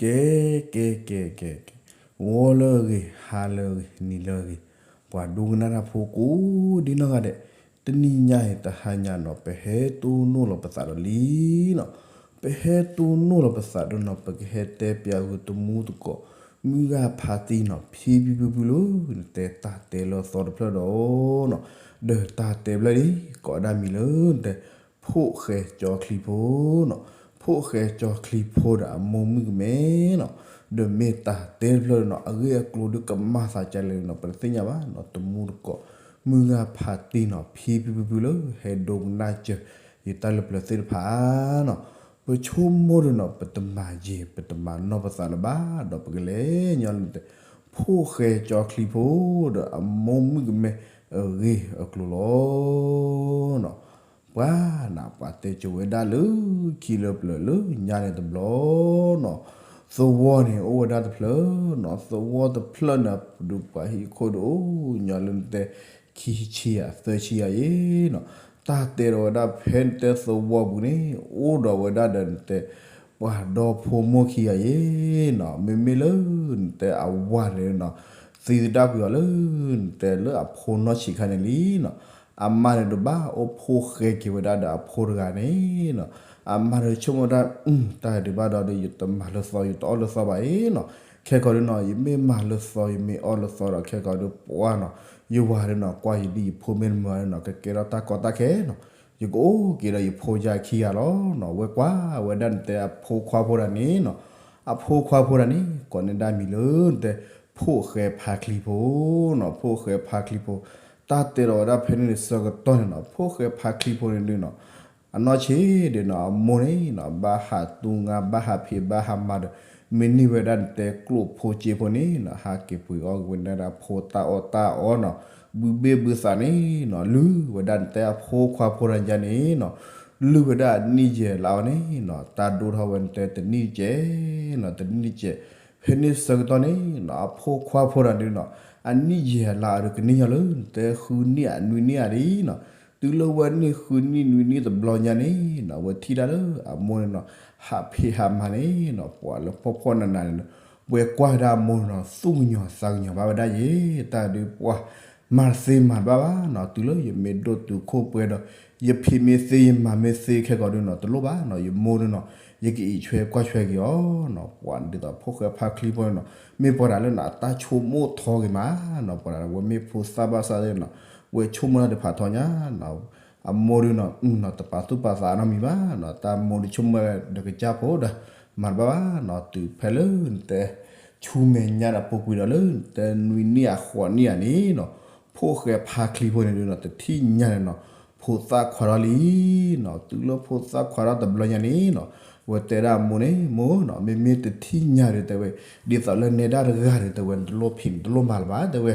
ကဲ ကဲ ကဲ ကဲ ကဲ, ဂီၤလၢအဂ့ၤ, ဟါလၢအဂ့ၤ, နံၤလၢအဂ့ၤ, ပှၤဒိကနၣ်တၢ်ဖိကိးဒ်နီၢ်ဂၤဒဲး, တနံၤညါအံၤ တဟါညါနီၤ ပဟဲတိၢ်နီၣ်လီၤပသးဒီးလံနီၤ, ပဟဲတိၢ်နီၣ်လီၤပသးဒီးနီၤ ပကဟဲတဲပၠးဂုာ်တမူတကိး မုၢ်ဂၤဖါတံၢ်နီၤ ဖံဖံဖုဖုလၢ နတဲတၢ်တဲလၢအသီတဖျၢၣ်ဒီးနီၤ, ဒီးတၢ်တဲဖျၢၣ်န့ၣ် ကိးဒၣ်မံၤလၢနတဲ ဖိၣ်ဃဲကၠီချံဖိနီၤ, ဖိၣ်ဃဲကၠီချံဖိဒီးအမိၢ်မုၣ်ကမဲနီၤ, ဒီးမ့ၢ်တၢ်တဲတဖျၢၣ်ဒီးနီၤ အဂ့ၢ်အကျိၤဒုးကမၤသးဒ်လဲၣ်နီၤ ပတသ့ၣ်ညါဘၣ်နီၤ, တမူတကိး မုၢ်ဂၤဖါတံၢ်နီၤ ဖံဖံဖုဖုလၢ ဟဲဒိကနၣ်စၢၤ ယတၢ်လၢပျၢၤသ့ၣ်တဖၣ်နီၤ, ပဆိကမိၣ်ဒီးနီၤ ပတမၤယံၤ ပတမၤနီၢ်ပသးလၢၤဘၣ် ဒီးပကလဲၤညီနုၢ်တဲ ဖိၣ်ဃဲကၠီချံဖိဒီးအမိၢ်မုၣ်ကမဲအဂ့ၢ်အကျိၤလီၤ. ပှၤနၤ ပှၤတဲကိၤဝဲဒၣ်လၢခံလၢပျၢၤလၢညါန့ၣ်တဘျီနီၤ, သဝီန့ၣ်အိၣ်ဝဲဒၣ်တဖျၢၣ်နီၤ, သဝီတဖျၢၣ်န့ၣ် ပဒုးပှၤဟံၣ်ခိၣ်ဒီးအိၣ်ညီလၢနတဲ ခံဆံယၤ သၢဆံယၤယဲနီၤ, တၢ်တဲဒီးဝဲဒၣ်ဖဲနတဲသဝီပူၤန့ၣ် အိၣ်ဒီးဝဲဒၣ်ဒီးနတဲ ပှၤဒီဖိမိၢ်ခံဂၤယဲနီၤ, မ့မ့ၢ်လၢနတဲအဝၤန့ၣ်နီၤ သံသဒၣ်ကွံာ်အီၤလၢ နတဲလၢအဖိနီၢ်ဆံးခါန့ၣ်လံနီၤ, အမါန့ၣ်တဘၣ်အိၣ်ဖိၣ်ဃဲက့ၤဝဲဒၣ်ဒီးအဖိတဂၤန့ၣ်နီၤ, အမါန့ၣ်ဆိကမိၣ်ဒၣ် တၢ်ဒုးဘၣ်ဒီး ယတမၤလၢသီ ယတအီၣ်လၢသီဘၣ်အံၤနီၤ, ခဲကီးဒုးနီၤ ယမ့ၢ်မၤလၢသီ ယမ့ၢ်အီၣ်လၢသီဒီး ခဲကီးဒုးပှၤနီၤ ယဝၤဒုးနီၤ ကွၢ်ယဒ်ယဖိမ့ၢ်တမၤဒုးနီၤ ကကဲထီၣ်တၢ်ကီတၢ်ခဲနီၤ, ယကအိၣ်က့ၤဒီးယဖိယၤခံဂၤလီၤနီၤ, ဝဲကွၢ်ဝဲဒၣ်နတဲအဖိခွါဖိတဂၤန့ၣ်နီၤ, အဖိခွါဖိတဂၤန့ၣ် ကိးန့ၢ်ဒၣ်မံၤလၢနတဲ ဖိၣ်ဃဲဖါချံဖိနီၤ, ဖိၣ်ဃဲဖါချံဖိ, တၢ်တဲဒီးဝဲဒၣ်ဖဲန့ၣ်န့ၣ်ဆၢကတီၢ်န့ၣ်နီၤ ဖိၣ်ဃဲဖါချံဖိန့ၣ်ဒုးနီၤ အနီၢ်ဆံးဒုးနီၤ အမိၢ်န့ၣ်နီၤ ဘၣ်ဟးတူၢ်ငါ ဘၣ်ဟးဖံး ဘၣ်ဟးမၤဒီး မ့ၢ်န့ၢ်ဝဲဒၣ်နတဲကျိၣ်ဖိစ့ဖိန့ၣ်နီၤ ဟးက့ၤပှ့ၤအီၣ်က့ၤဝဲဒၣ်အဖိတၢ်အီၣ်တၢ်အီနီၤ, ဘုဘ့ၣ်ဘုသးန့ၣ်နီၤ လုၢ်ဝဲဒၣ်နတဲအဖိခွါဖိတဂၤန့ၣ်နီၤ, လုၢ်ဝဲဒၣ်အနံၣ်ယဲၢ်လါအီၤန့ၣ်နီၤ တၢ်ဒိၣ်ထီၣ်ဝဲနတဲတနံၣ်ကဲနီၤ တနံၣ်ကဲ, ဖဲန့ၣ်ဆၢကတီၢ်န့ၣ်နီၤ အဖိခွါဖိတဂၤဒုးနီၤ အနံၣ်ယဲၢ်လါအီၤဒီးကန့ၢ်ညီလၢနတဲဃုနံၣ်ဧါ နွံနံၣ်ဧါဒ်နီၤ, တုၤလၢဝဲနံၣ်ဃုနံၣ်နွံနံၣ်တဘျီညါန့ၣ်နီၤ ဝဲထံၣ်ဒၣ်လၢအမိၢ်န့ၣ်နီၤ ဟးဖံးဟးမၤန့ၣ်နီၤ ပှၤလၢဖှီၣ်ဖှီၣ်နးနးန့ၣ်နီၤ ဝဲကွၢ်ဝဲဒၣ်အမိၢ်န့ၣ်နီၤ သူၣ်ကညီၤသးကညီၤဘၣ်ဝဲဒၣ်ယဲ, တၢ်ဒုးပှၤ မၤတသ့မၤတဘၣ်ဘၣ်နီၤ, တုၤလၢယမ့ၢ်ဒိၣ်တုာ်ခိၣ်ပှဲၤဒီး ယဖံးမ့ၢ်သ့ယမၤမ့ၢ်သ့ခဲကီးဒုးနီၤ တလိၣ်ဘၣ်နီၤ, ယမိၢ်ဒုးနီၤ ယကအံးဆွဲကွၢ်ဆွဲက့ၤအီၤနီၤ, ပှၤဒ်သိးဖိၣ်ဃဲဖါချံဖိန့ၣ်နီၤ မ့ၢ်ပှၤတဂၤလၢနီၤ အတၢ်ဆိကမိၣ်ထီက့ၤမးနီၤ, ပှၤဒ်ဝဲမ့ၢ်ဖိသၣ်ဘၣ်ဆၣ်သ့ၣ်နီၤ ဝဲဆိကမိၣ်တၢ်တဖးထီညါနီၤ, အမိၢ်ဒုးနီၤ နီၤ တပာ်သူၣ်ပာ်သးနီတမံၤဘၣ်နီၤ, တၢ်မိၢ်ဒုးဆိကမိၣ်ဒီးကစၢ်ဖိဒီး မၤတဘၣ်ဘၣ်နီၤ, တုၤဖဲလၢနတဲ ဆူမဲာ်ညါဒီးပူၤကွံာ်ဒီးလၢနတဲနွံနံၣ်အဃိးနံၣ်ဧါန့ၣ်နီၤ, ဖိၣ်ဃဲဖါချံဖိန့ၣ်ဒုးနီၤ တထံၣ်ညါန့ၣ်နီၤ ဖိသၣ်ခွါထီၣ်လံနီၤ, တုၤလၢဖိသၣ်ခွါထီၣ်တဘျီညါန့ၣ်နီၤ ဝဲတဲဒၣ်အမိၢ်န့ၣ် မိၢ်နီၤ မ့မ့ၢ်တထံၣ်ညါဒီးတဲဝဲ ဒ်သိးလၢနဲဒၣ်တဂၤဒီးတဲဝဲ နတလိၣ်ဖံးနတလိၣ်မၤလၢၤဘၣ်တဲဝဲ,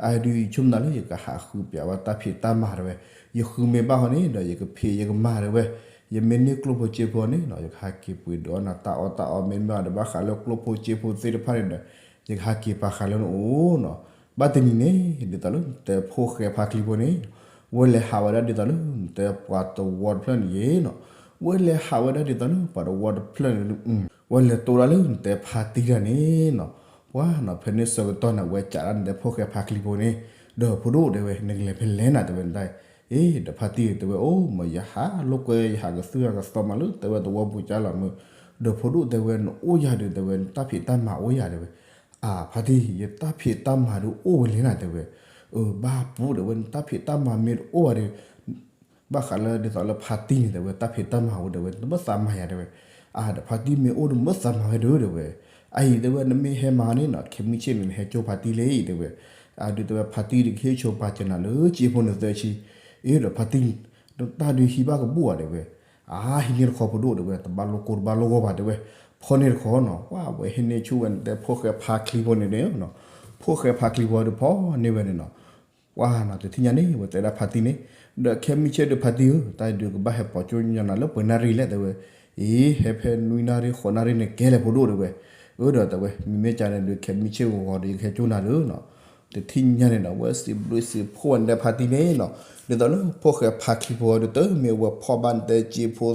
အဒုးယဆိကမိၣ်လၢယကဟးဃုပျးဝဲတၢ်ဖံးတၢ်မၤတဲဝဲ, ယဃုမ့ၢ်ဘၣ်ဟီန့ၣ်ဒီး ယကဖံးယကမၤတဲဝဲ, ယမ့ၢ်န့ၢ်ကျိၣ်ဖိစ့ဖိန့ၣ်နီၤ ယကဟးက့ၤပှ့ၤဒုးအီၣ်နၤတၢ်အီၣ်တၢ်အီ မ့မ့ၢ်အီၤဒီးဘၣ်ဃးလၢကျိၣ်ဖိစ့ဖိသ့ၣ်တဖၣ်န့ၣ်ဒီး ယကဟးက့ၤပာ်ဃာ်လၢနအိၣ်နီၤ, ဘၣ်တနံၤန့ၣ် ဒ်သိးလၢနတဲဖိၣ်ဃဲဖါချံဖိန့ၣ် ဝဲလဲၤဟးဝဲဒၣ်ဒ်သိးလၢ နတဲပှၤတဝီတဖျၢၣ်န့ၣ်ယဲနီၤ, ဝဲလဲၤဟးဝဲဒၣ်ဒ်သိးလၢပှၤတဝီတဖျၢၣ်န့ၣ် ဝဲလဲၤတိၢ်ဒၣ်လၢနတဲဖါတံၢ်တဂၤန့ၣ်နီၤ, ပှၤနီၤ ဖဲန့ၣ်ဆၢကတီၢ်န့ၣ် ဝဲကးဒၣ်နတဲဖိၣ်ဃဲဖါချံဖိန့ၣ်, ဒီးဖိဒိၣ်တဲဝဲ နကလဲၤဖဲလဲၣ်နၤတဲဝဲနတၢ်, အ့ ဒီးဖါတံၢ်တဲဝဲ အိၣ်မ့ၢ်ယဟးလိာ်ကွဲ ယဟးကသုၣ်ဟးကသီမးလၢတဲဝဲတဝီပူၤကၢ်လီၤမုၢ်, ဒီးဖိဒိၣ်တဲဝဲနအိၣ်ယၤဒီးတဲဝဲ နတၢ်ဖံးတၢ်မၤအိၣ်ယၤတဲဝဲ, အါ ဖါတံၢ် ယတၢ်ဖံးတၢ်မၤဒုးအိၣ်ဝဲလဲၣ်နၤတဲဝဲ, အၢ ဘၣ်ပူၤတဲဝဲ နတၢ်ဖံးတၢ်မၤမ့ၢ်တအိၣ်ဘၣ်ဒီး ဘၣ်ဃးလၢဒ်သိးလၢဖါတံၢ်န့ၣ်တဲဝဲ တၢ်ဖံးတၢ်မၤအိၣ်တဲဝဲ နတဘၣ်သးမၤယၤတဲဝဲ, အါ ဒီးဖါတံၢ်မ့ၢ်အိၣ်ဒီးမ့ၢ်သးမၤဝဲဒုးတဲဝဲ, အအံၤတဲဝဲ နမ့ၢ်ဟဲမၤန့ၣ်နီၤ ခဲမုၢ်ဆ့ၣ်န့ၣ် နဟဲကၠိဖါတံၢ်လံတဲဝဲ, အဒုးတဲဝဲ ဖါတံၢ်ဒီးကဟ့ၣ်ဆိပာ်စၢၤနၤလၢစ့ဖိန့ၣ်သၢဆံ, အ့ ဒီးဖါတံၢ် တၢ်ဒုးဟံးဘၣ်ကဘူၣ်ဧါတဲဝဲ, အါ ဟံးန့ၢ်တခီဖိဒိၣ်တဲဝဲ တဘၣ်လိၣ်ကိၢ်တဘၣ်လိၣ်ဂီၢ်ဘၣ်တဲဝဲ, ဖီန့ၢ်တခီနီၤ ပှၤဝဲဟံးန့ၢ်ဆူၣ်ဝဲန့ၣ်တဲ ဖိၣ်ဃဲဖါချံဖိန့ၣ်နီၤ, ဖိၣ်ဃဲဖါချံဖိဒီးဖီန့ၢ်ဝဲန့ၣ်နီၤ ပှၤနီၤ တထံၣ်ညါန့ၣ် ဝဲတဲဒၣ်ဖါတံၢ်န့ၣ်, ဒီးခဲမုၢ်ဆ့ၣ်ဒီးဖါတံၢ်ဧၢ တၢ်ဒုးကဘၣ်ဟဲပိာ်ကၠိညီနၤလၢပှဲၤနၣ်ရံၣ်လဲၣ်တဲဝဲ, အ့ ဟဲဖဲနွံနၣ်ရံၣ်ဃိးနၣ်ရံၣ်န့ၣ်ကဲလဲၣ်ဖိဒိၣ်တဲဝဲ, အၢ ဒီးတဲဝဲ မ့မ့ၢ်ကန့ၣ်ဒုး ခဲမုၢ်ဆ့ၣ်ဂီၤဂီၤဒီး ယကဟဲကၠိနၤလၢနီၤ, တထံၣ်ညါန့ၣ်ဒီး ဝဲစံးဘျုးစံးဖှိၣ်ဝဲန့ၣ်တဲဖါတံၢ်န့ၣ်နီၤ, ဒ်သိးလၢဖိၣ်ဃဲဖါချံဖိဒီး တမ့ၢ်ဝဲဖီၣ်ဘၣ်နတဲစ့ဖိ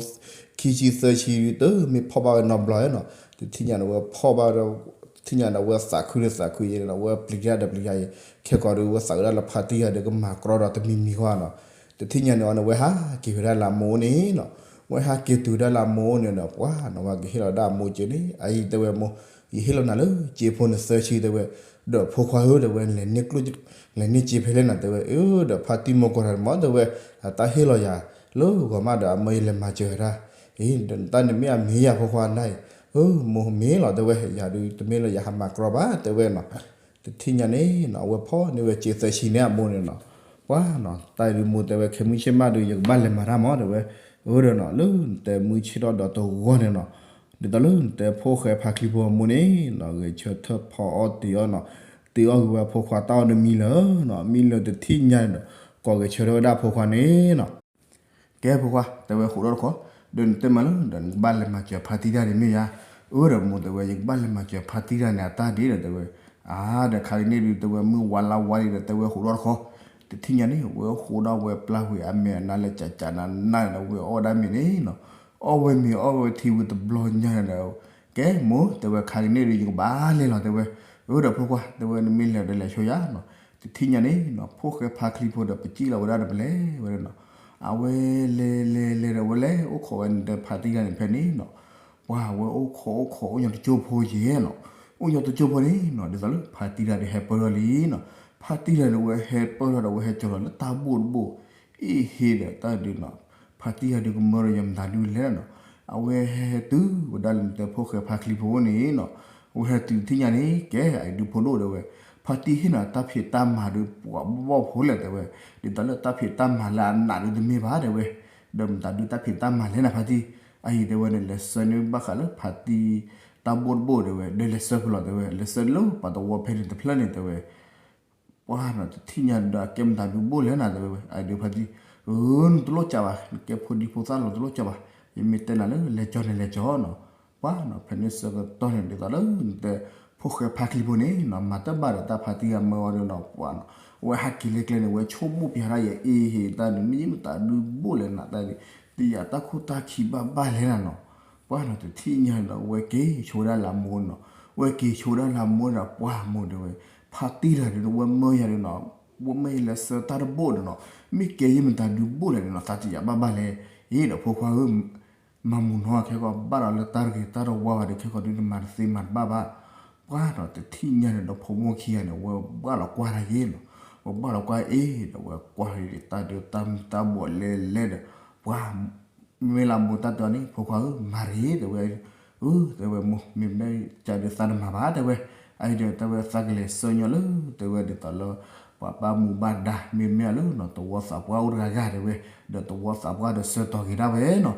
ခံ ခံဆံသၢဆံ တမ့ၢ်ဖီၣ်ဘၣ်ဝဲနီတဘျီနီၤ, တထံၣ်ညါန့ၣ် ဝဲဖီၣ်ဘၣ်ဒီး တထံၣ်ညါန့ၣ် ဝဲသးခုဒီးသးခုယဲန့ၣ် ဝဲပျံၤတၢ်ဒီးပျံၤတၢ်ယဲ, ခဲကီးဒီး ဝဲသးဝဲဒၣ်လၢဖါတံၢ်တဂၤဒီး ကမၤကြီဒီးတမံၤမံၤဃီနီၤ, တထံၣ်ညါန့ၣ်အီၤန့ၣ် ဝဲဟးက့ၤဝဲဒၣ်လၢအမိၢ်အိၣ်န့ၣ်နီၤ, ဝဲဟးက့ၤတုၤဝဲဒၣ်လၢအမိၢ်အိၣ်န့ၣ်ဒီး ပှၤနီၤ ဝဲကဟ့ၣ်လီၤဒၣ်အမိၢ်စ့န့ၣ် အအံၤတဲဝဲမိၢ်, ယဟ့ၣ်လီၤနၤလၢစ့ဖိန့ၣ်သၢဆံတဲဝဲ, ဒီးဖိခွါဧၢတဲဝဲ လဲၤန့ၢ်စ့ဖဲလဲၣ်နၤတဲဝဲ, အၢ ဒီးဖါတံၢ်မိၢ်ကီၢ်တၢ်မ့ၢ်တဲဝဲ, အတၢ်ဟ့ၣ်လီၤယၤ လၢဂီၤမးဒီး အမၢယလဲၤမၤစၢၤဝဲဒၣ်, အံၤ တၢ်န့ၣ်မ့ၢ်အမ့ၢ်ယၤဖိခွါနၤအံၤ, အၢ မိၢ်မ့ၢ်လီၤတဲဝဲ, ယၤဒုးတမ့ၢ်လၢယဟးမၤကြီဘၣ်တဲဝဲနီၤ, တထံၣ်ညါန့ၣ်နီၤ အဝဲဖီၣ်န့ၢ်ဝဲစ့သၢဆံန့ၣ်အမိၢ်န့ၣ်နီၤ, ပှၤနီၤ တၢ်အံၤဒုးမိၢ်တဲဝဲ ခဲမုၢ်ဆ့ၣ်မးဒုး ယကဘၣ်လဲၤမၤတၢ်မ့ၢ်တဲဝဲ, အၢဒီးနီၤ လၢနတဲမုၢ်ဆ့ၣ်ထီၣ်ဒီးတဂီၢ်န့ၣ်နီၤ, ဒ်သိးလၢနတဲဖိၣ်ဃဲဖါချံဖိအမိၢ်န့ၣ်နီၤ ဂဲၤဆၢထၢၣ်ဖီအီၣ်တ့ၤအီၣ်နီၤ, တ့ၤအီၣ်က့ၤဝဲဖိခွါတၢ်အီၣ်ဒီးမံလၢၤနီၤ, မံလၢၤတထံၣ်ညါန့ၣ်ဒီး ကိးဂဲၤဆၢထၢၣ်ဝဲဒၣ်ဖိခွါန့ၣ်နီၤ ကဲဖိခွါ တဲဝဲဃိးဒီတခီ, ဒီးနတဲမးလၢ ဒီးနကဘၣ်လဲၤမၤစၢၤဖါတံၢ်တၢ်န့ၣ်မ့ၢ်ဧါ, အၢဒီးမိၢ်တဲဝဲ ယကဘၣ်လဲၤမၤစၢၤဖါတံၢ်တၢ်န့ၣ် အတၢ်ဒ်ဒီးတဲဝဲ, အါ ဒီးခါကန့ၣ်ဒုးတဲဝဲ မုၢ်ဝါလါဝါဒံးဒီးတဲဝဲဃိးဒီတခီ, တထံၣ်ညါန့ၣ် ဝဲဃိးဒီးဝဲပျၢ်ဝံၤအမဲာ်အနါလၢကၠးကၠးနးနးဒီး ဝဲအီၣ်ဝဲဒၣ်မ့ၤန့ၣ်နီၤ, အီၣ်ဝဲမ့ၤအီၣ်ဝဲထံဝံၤတဘျီညါဒီး ကဲမိၢ် တဲဝဲခါကန့ၣ်ဒုး ယကဘၣ်လဲၤလီၤတဲဝဲ, အၢဒီးဖိခွါ တဲဝဲနမ့ၢ်လဲၤဒီးလဲၤဆိယၤနီၤ, တထံၣ်ညါန့ၣ်နီၤ ဖိၣ်ဃဲဖါချံဖိဒီး ပစံၣ်လီၤဝဲဒၣ်ဒီးပလဲၤဝဲဒၣ်နီၤ, အဝဲလဲၤလဲၤလဲၤဒီး ဝဲလဲၤအိၣ်ခိးဝဲန့ၣ်ဒီးဖါတံၢ်တၢ်န့ၣ်ဖဲန့ၣ်နီၤ, ပှၤဝဲအိၣ်ခိးအိၣ်ခိးအိၣ်ညီတကၠိဖိယဲနီၤ, အိၣ်ညီတကၠိဖိန့ၣ်နီၤ ဒ်သိးလၢဖါတံၢ်တၢ်ဒီးဟဲပၢၢ်ထီၣ်လံနီၤ, ဖါတံၢ်တၢ်န့ၣ် ဝဲဟဲကၠီၤလီၤလၢတၢ်ဘိၣ်တဘိၣ် အ့ၣ်ဟ့ဒီးတၢ်ဒုးနီၤ, ဖါတံၢ်တၢ်ဒုးကမၢဒီးယမတၤဒုးလဲၣ်နီၤ, အဝဲဟဲတုၤဝဲဒၣ်လၢနတဲဖိၣ်ဃဲဖါချံဖိန့ၣ်နီၤ, အဝဲဟဲတုၤတထံၣ်ညါန့ၣ် ကဲအံၤဒုးဖိဒိၣ်တဲဝဲ, ဖါတံၢ်ဟ့ၣ်နၤတၢ်ဖံးတၢ်မၤဒုး ပှၤဘီၣ်ဖိလဲၣ်တဲဝဲ, ဒ်သိးလၢတၢ်ဖံးတၢ်မၤလၢအနးဒုးတမ့ၢ်ဘၣ်တဲဝဲ, ဒီးမတၤဒုးတၢ်ဖံးတၢ်မၤလဲၣ်နၤဖါတံၢ်, အအံၤတဲဝဲန့ၣ် လဲၤဆှၢန့ၢ်ဘၣ်ဃးလၢဖါတံၢ် တၢ်ဘိၣ်တဘိၣ်တဲဝဲ, ဒီးလဲၤဆှၢဖဲလဲၣ်တဲဝဲ, လဲၤဆှၢလၢပှၤသဝီဖဲန့ၣ်တဖျၢၣ်န့ၣ်တဲဝဲ ပှၤနီၤ တထံၣ်ညါဒီးအကဲမတၤဒုးဘိၣ်လဲၣ်နၤတဲဝဲ, အဒုးဖါတံၢ်, အၢ နတလိၣ်ကးဘၣ် နကဲဖိဒံဖိသၣ်လီၤတလိၣ်ကးဘၣ်, ယမ့ၢ်တဲနၤလၢလဲၤကၠီန့ၣ်လဲၤကၠီနီၤ, ပှၤနီၤ ဖဲန့ၣ်ဆၢကတီၢ်န့ၣ် ဒ်သိးလၢနတဲ ဖိၣ်ဃဲဖါချံဖိန့ၣ်နီၤ မၤတဘၣ်ဒီးတၢ်ဖါတံၢ်အမၢအီၤဒီးနီၤ ပှၤနီၤ အဝဲဟးက့ၤလၢကျဲန့ၣ် ဝဲဆိကမိၣ်ပျဲဒၣ်ယဲ အ့ၣ်ဟ့ၣ်တၢ်န့ၣ် မ့ၢ်မတၤဒုးဘိၣ်လဲၣ်နၤတၢ်န့ၣ် တယၤတၢ်ခိၣ်တၢ်ခံဘၣ်ဘၣ်လဲၣ်နၤနီၤ ပှၤနီၤ တထံၣ်ညါန့ၣ်ဒီး ဝဲက့ၤဆိဝဲဒၣ်လၢအမိၢ်နီၤ, ဝဲက့ၤဆိဝဲဒၣ်လၢအမိၢ်ဒီး ပှၤမိၢ်တဲဝဲ, ဖါတံၢ်တၢ်ဒုး ဝဲမၢယၤဒုးနီၤ, ဝဲမၢယလဲၤဆှၢတၢ်တဘိၣ်ဒီးနီၤ, မ့ၢ်ကဲယဲမတၤဒုးဘိၣ်လဲၣ်ဒုးနီၤ သးတယၤဘၣ်ဘၣ်လဲၣ်, အ့ၣ်ဒီးဖိခွါဧၢ မၤမုာ်နီၤ ခဲကီးဘၣ်ဒီးလၢတၢ်တဂ့ၤတၢ်တဝါဘၣ်ဒီး ခဲကီးဒုးနမၤတသ့မၤတဘၣ်ဘၣ်, ပှၤနီၤ တထံၣ်ညါန့ၣ်ဒီး ဖိမိၢ်ခံဂၤန့ၣ် ဝဲဘၣ်လီၤကွၢ်တၢ်ယဲနီၤ, ဝဲဘၣ်လီၤကွၢ်အ့ၣ်ဒီး ဝဲကွၢ်တၢ်ဒုးတၢ်မူၤတၢ်ဘှီးလဲၤလဲၤဒီး ပှၤ မ့ၢ်လၢမိၢ်တၢ်တဲအီၤန့ၣ် ဖိခွါဧၢ မၤတဂ့ၤ တဲဝဲ, အၢ တဲဝဲမိၢ် မ့ၢ်မ့ၢ်ကဒုးသးတမၤဘၣ် တဲဝဲ, အအံၤဒီး တဲဝဲသးကလဲၤဆှၢညီလၢ တဲဝဲဒ်သိးလၢ ပှၤဘၣ်မူဘၣ်ဒါ မ့မ့ၢ်လၢနီၤ သဝီသးပှၢ်အိၣ်တဂၤဂၤ တဲဝဲ, ဒီးသဝီသးပှၢ်ဒီးဆှၢတီၤက့ၤဒၣ်ဝဲနီၤ,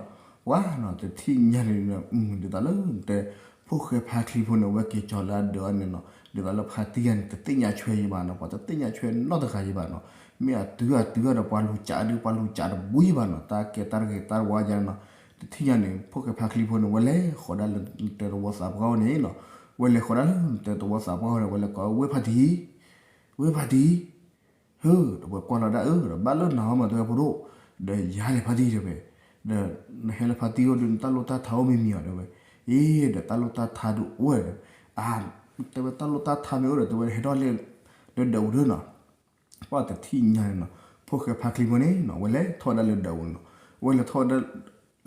ပှၤနီၤ တထံၣ်ညါန့ၣ် ဒ်သိးလၢတဲ ဖိၣ်ဃဲဖါချံဖိန့ၣ် ဝဲက့ၤကၠီၤလၢအဒၢးအီၤန့ၣ်နီၤ, ဒ်သိးလၢဖါတံၢ်ဂၤန့ၣ် တသ့ၣ်ညါဆွဲယံၤဘၣ်နီၤ, ပှၤတသ့ၣ်ညါဆွဲနီတဂၤယံၤဘၣ်နီၤ, မ့ၢ်အတုၤအတုၤဒီးပှၤလူၤကးဒုး ပှၤလူၤကးတဘှံးယံၤဘၣ်နီၤ, တၢ်ကဲတၢ်တဂ့ၤတၢ်တဝါယါနီၤ, တထံၣ်ညါန့ၣ် ဖိၣ်ဃဲဖါချံဖိန့ၣ် ဝဲလဲၤဃီၤဒၣ်လၢတဲသဝီသးပှၢ်အိၣ်န့ၣ်နီၤ, ဝဲလဲၤဃီၤဒၣ်လၢတဲသဝီသးပှၢ်အိၣ်န့ၣ် ဝဲလဲၤကိး ဝ့ၢ်ဖါတံၢ် ဝ့ၢ်ဖါတံၢ် ဟၢ ဒီးဝဲကွၢ်လီၤဒၣ်အၢ ဒီးဘၣ်လၢနၤဟီမး တဲဝဲဖိဒိၣ်, ဒီးယၤလဲၣ်ဖါတံၢ်တဲဝဲ, ဒီးနဟဲလၢဖါတံၢ်အိၣ်ဒီး နတၢ်လိၣ်တၢ်ထါအိၣ်မံၤမံၤအီၤတဲဝဲ, အ့ ဒီးတၢ်လိၣ်တၢ်ထါဒုးအိၣ်ဝဲဒီး, အါ တဲဝဲတၢ်လိၣ်တၢ်ထါမ့ၢ်အိၣ်ဒီး တဲဝဲဟဲထီၣ်လၢ လၢဒၢးပူၤဒုနီၤ, ပှၤတထံၣ်ညါန့ၣ်နီၤ, ဖိၣ်ဃဲဖါချံဖိန့ၣ်နီၤ ဝဲလဲၤထီၣ်ဝဲဒၣ်လၢဒၢးပူၤနီၤ, ဝဲလဲၤထီၣ်ဝဲဒၣ်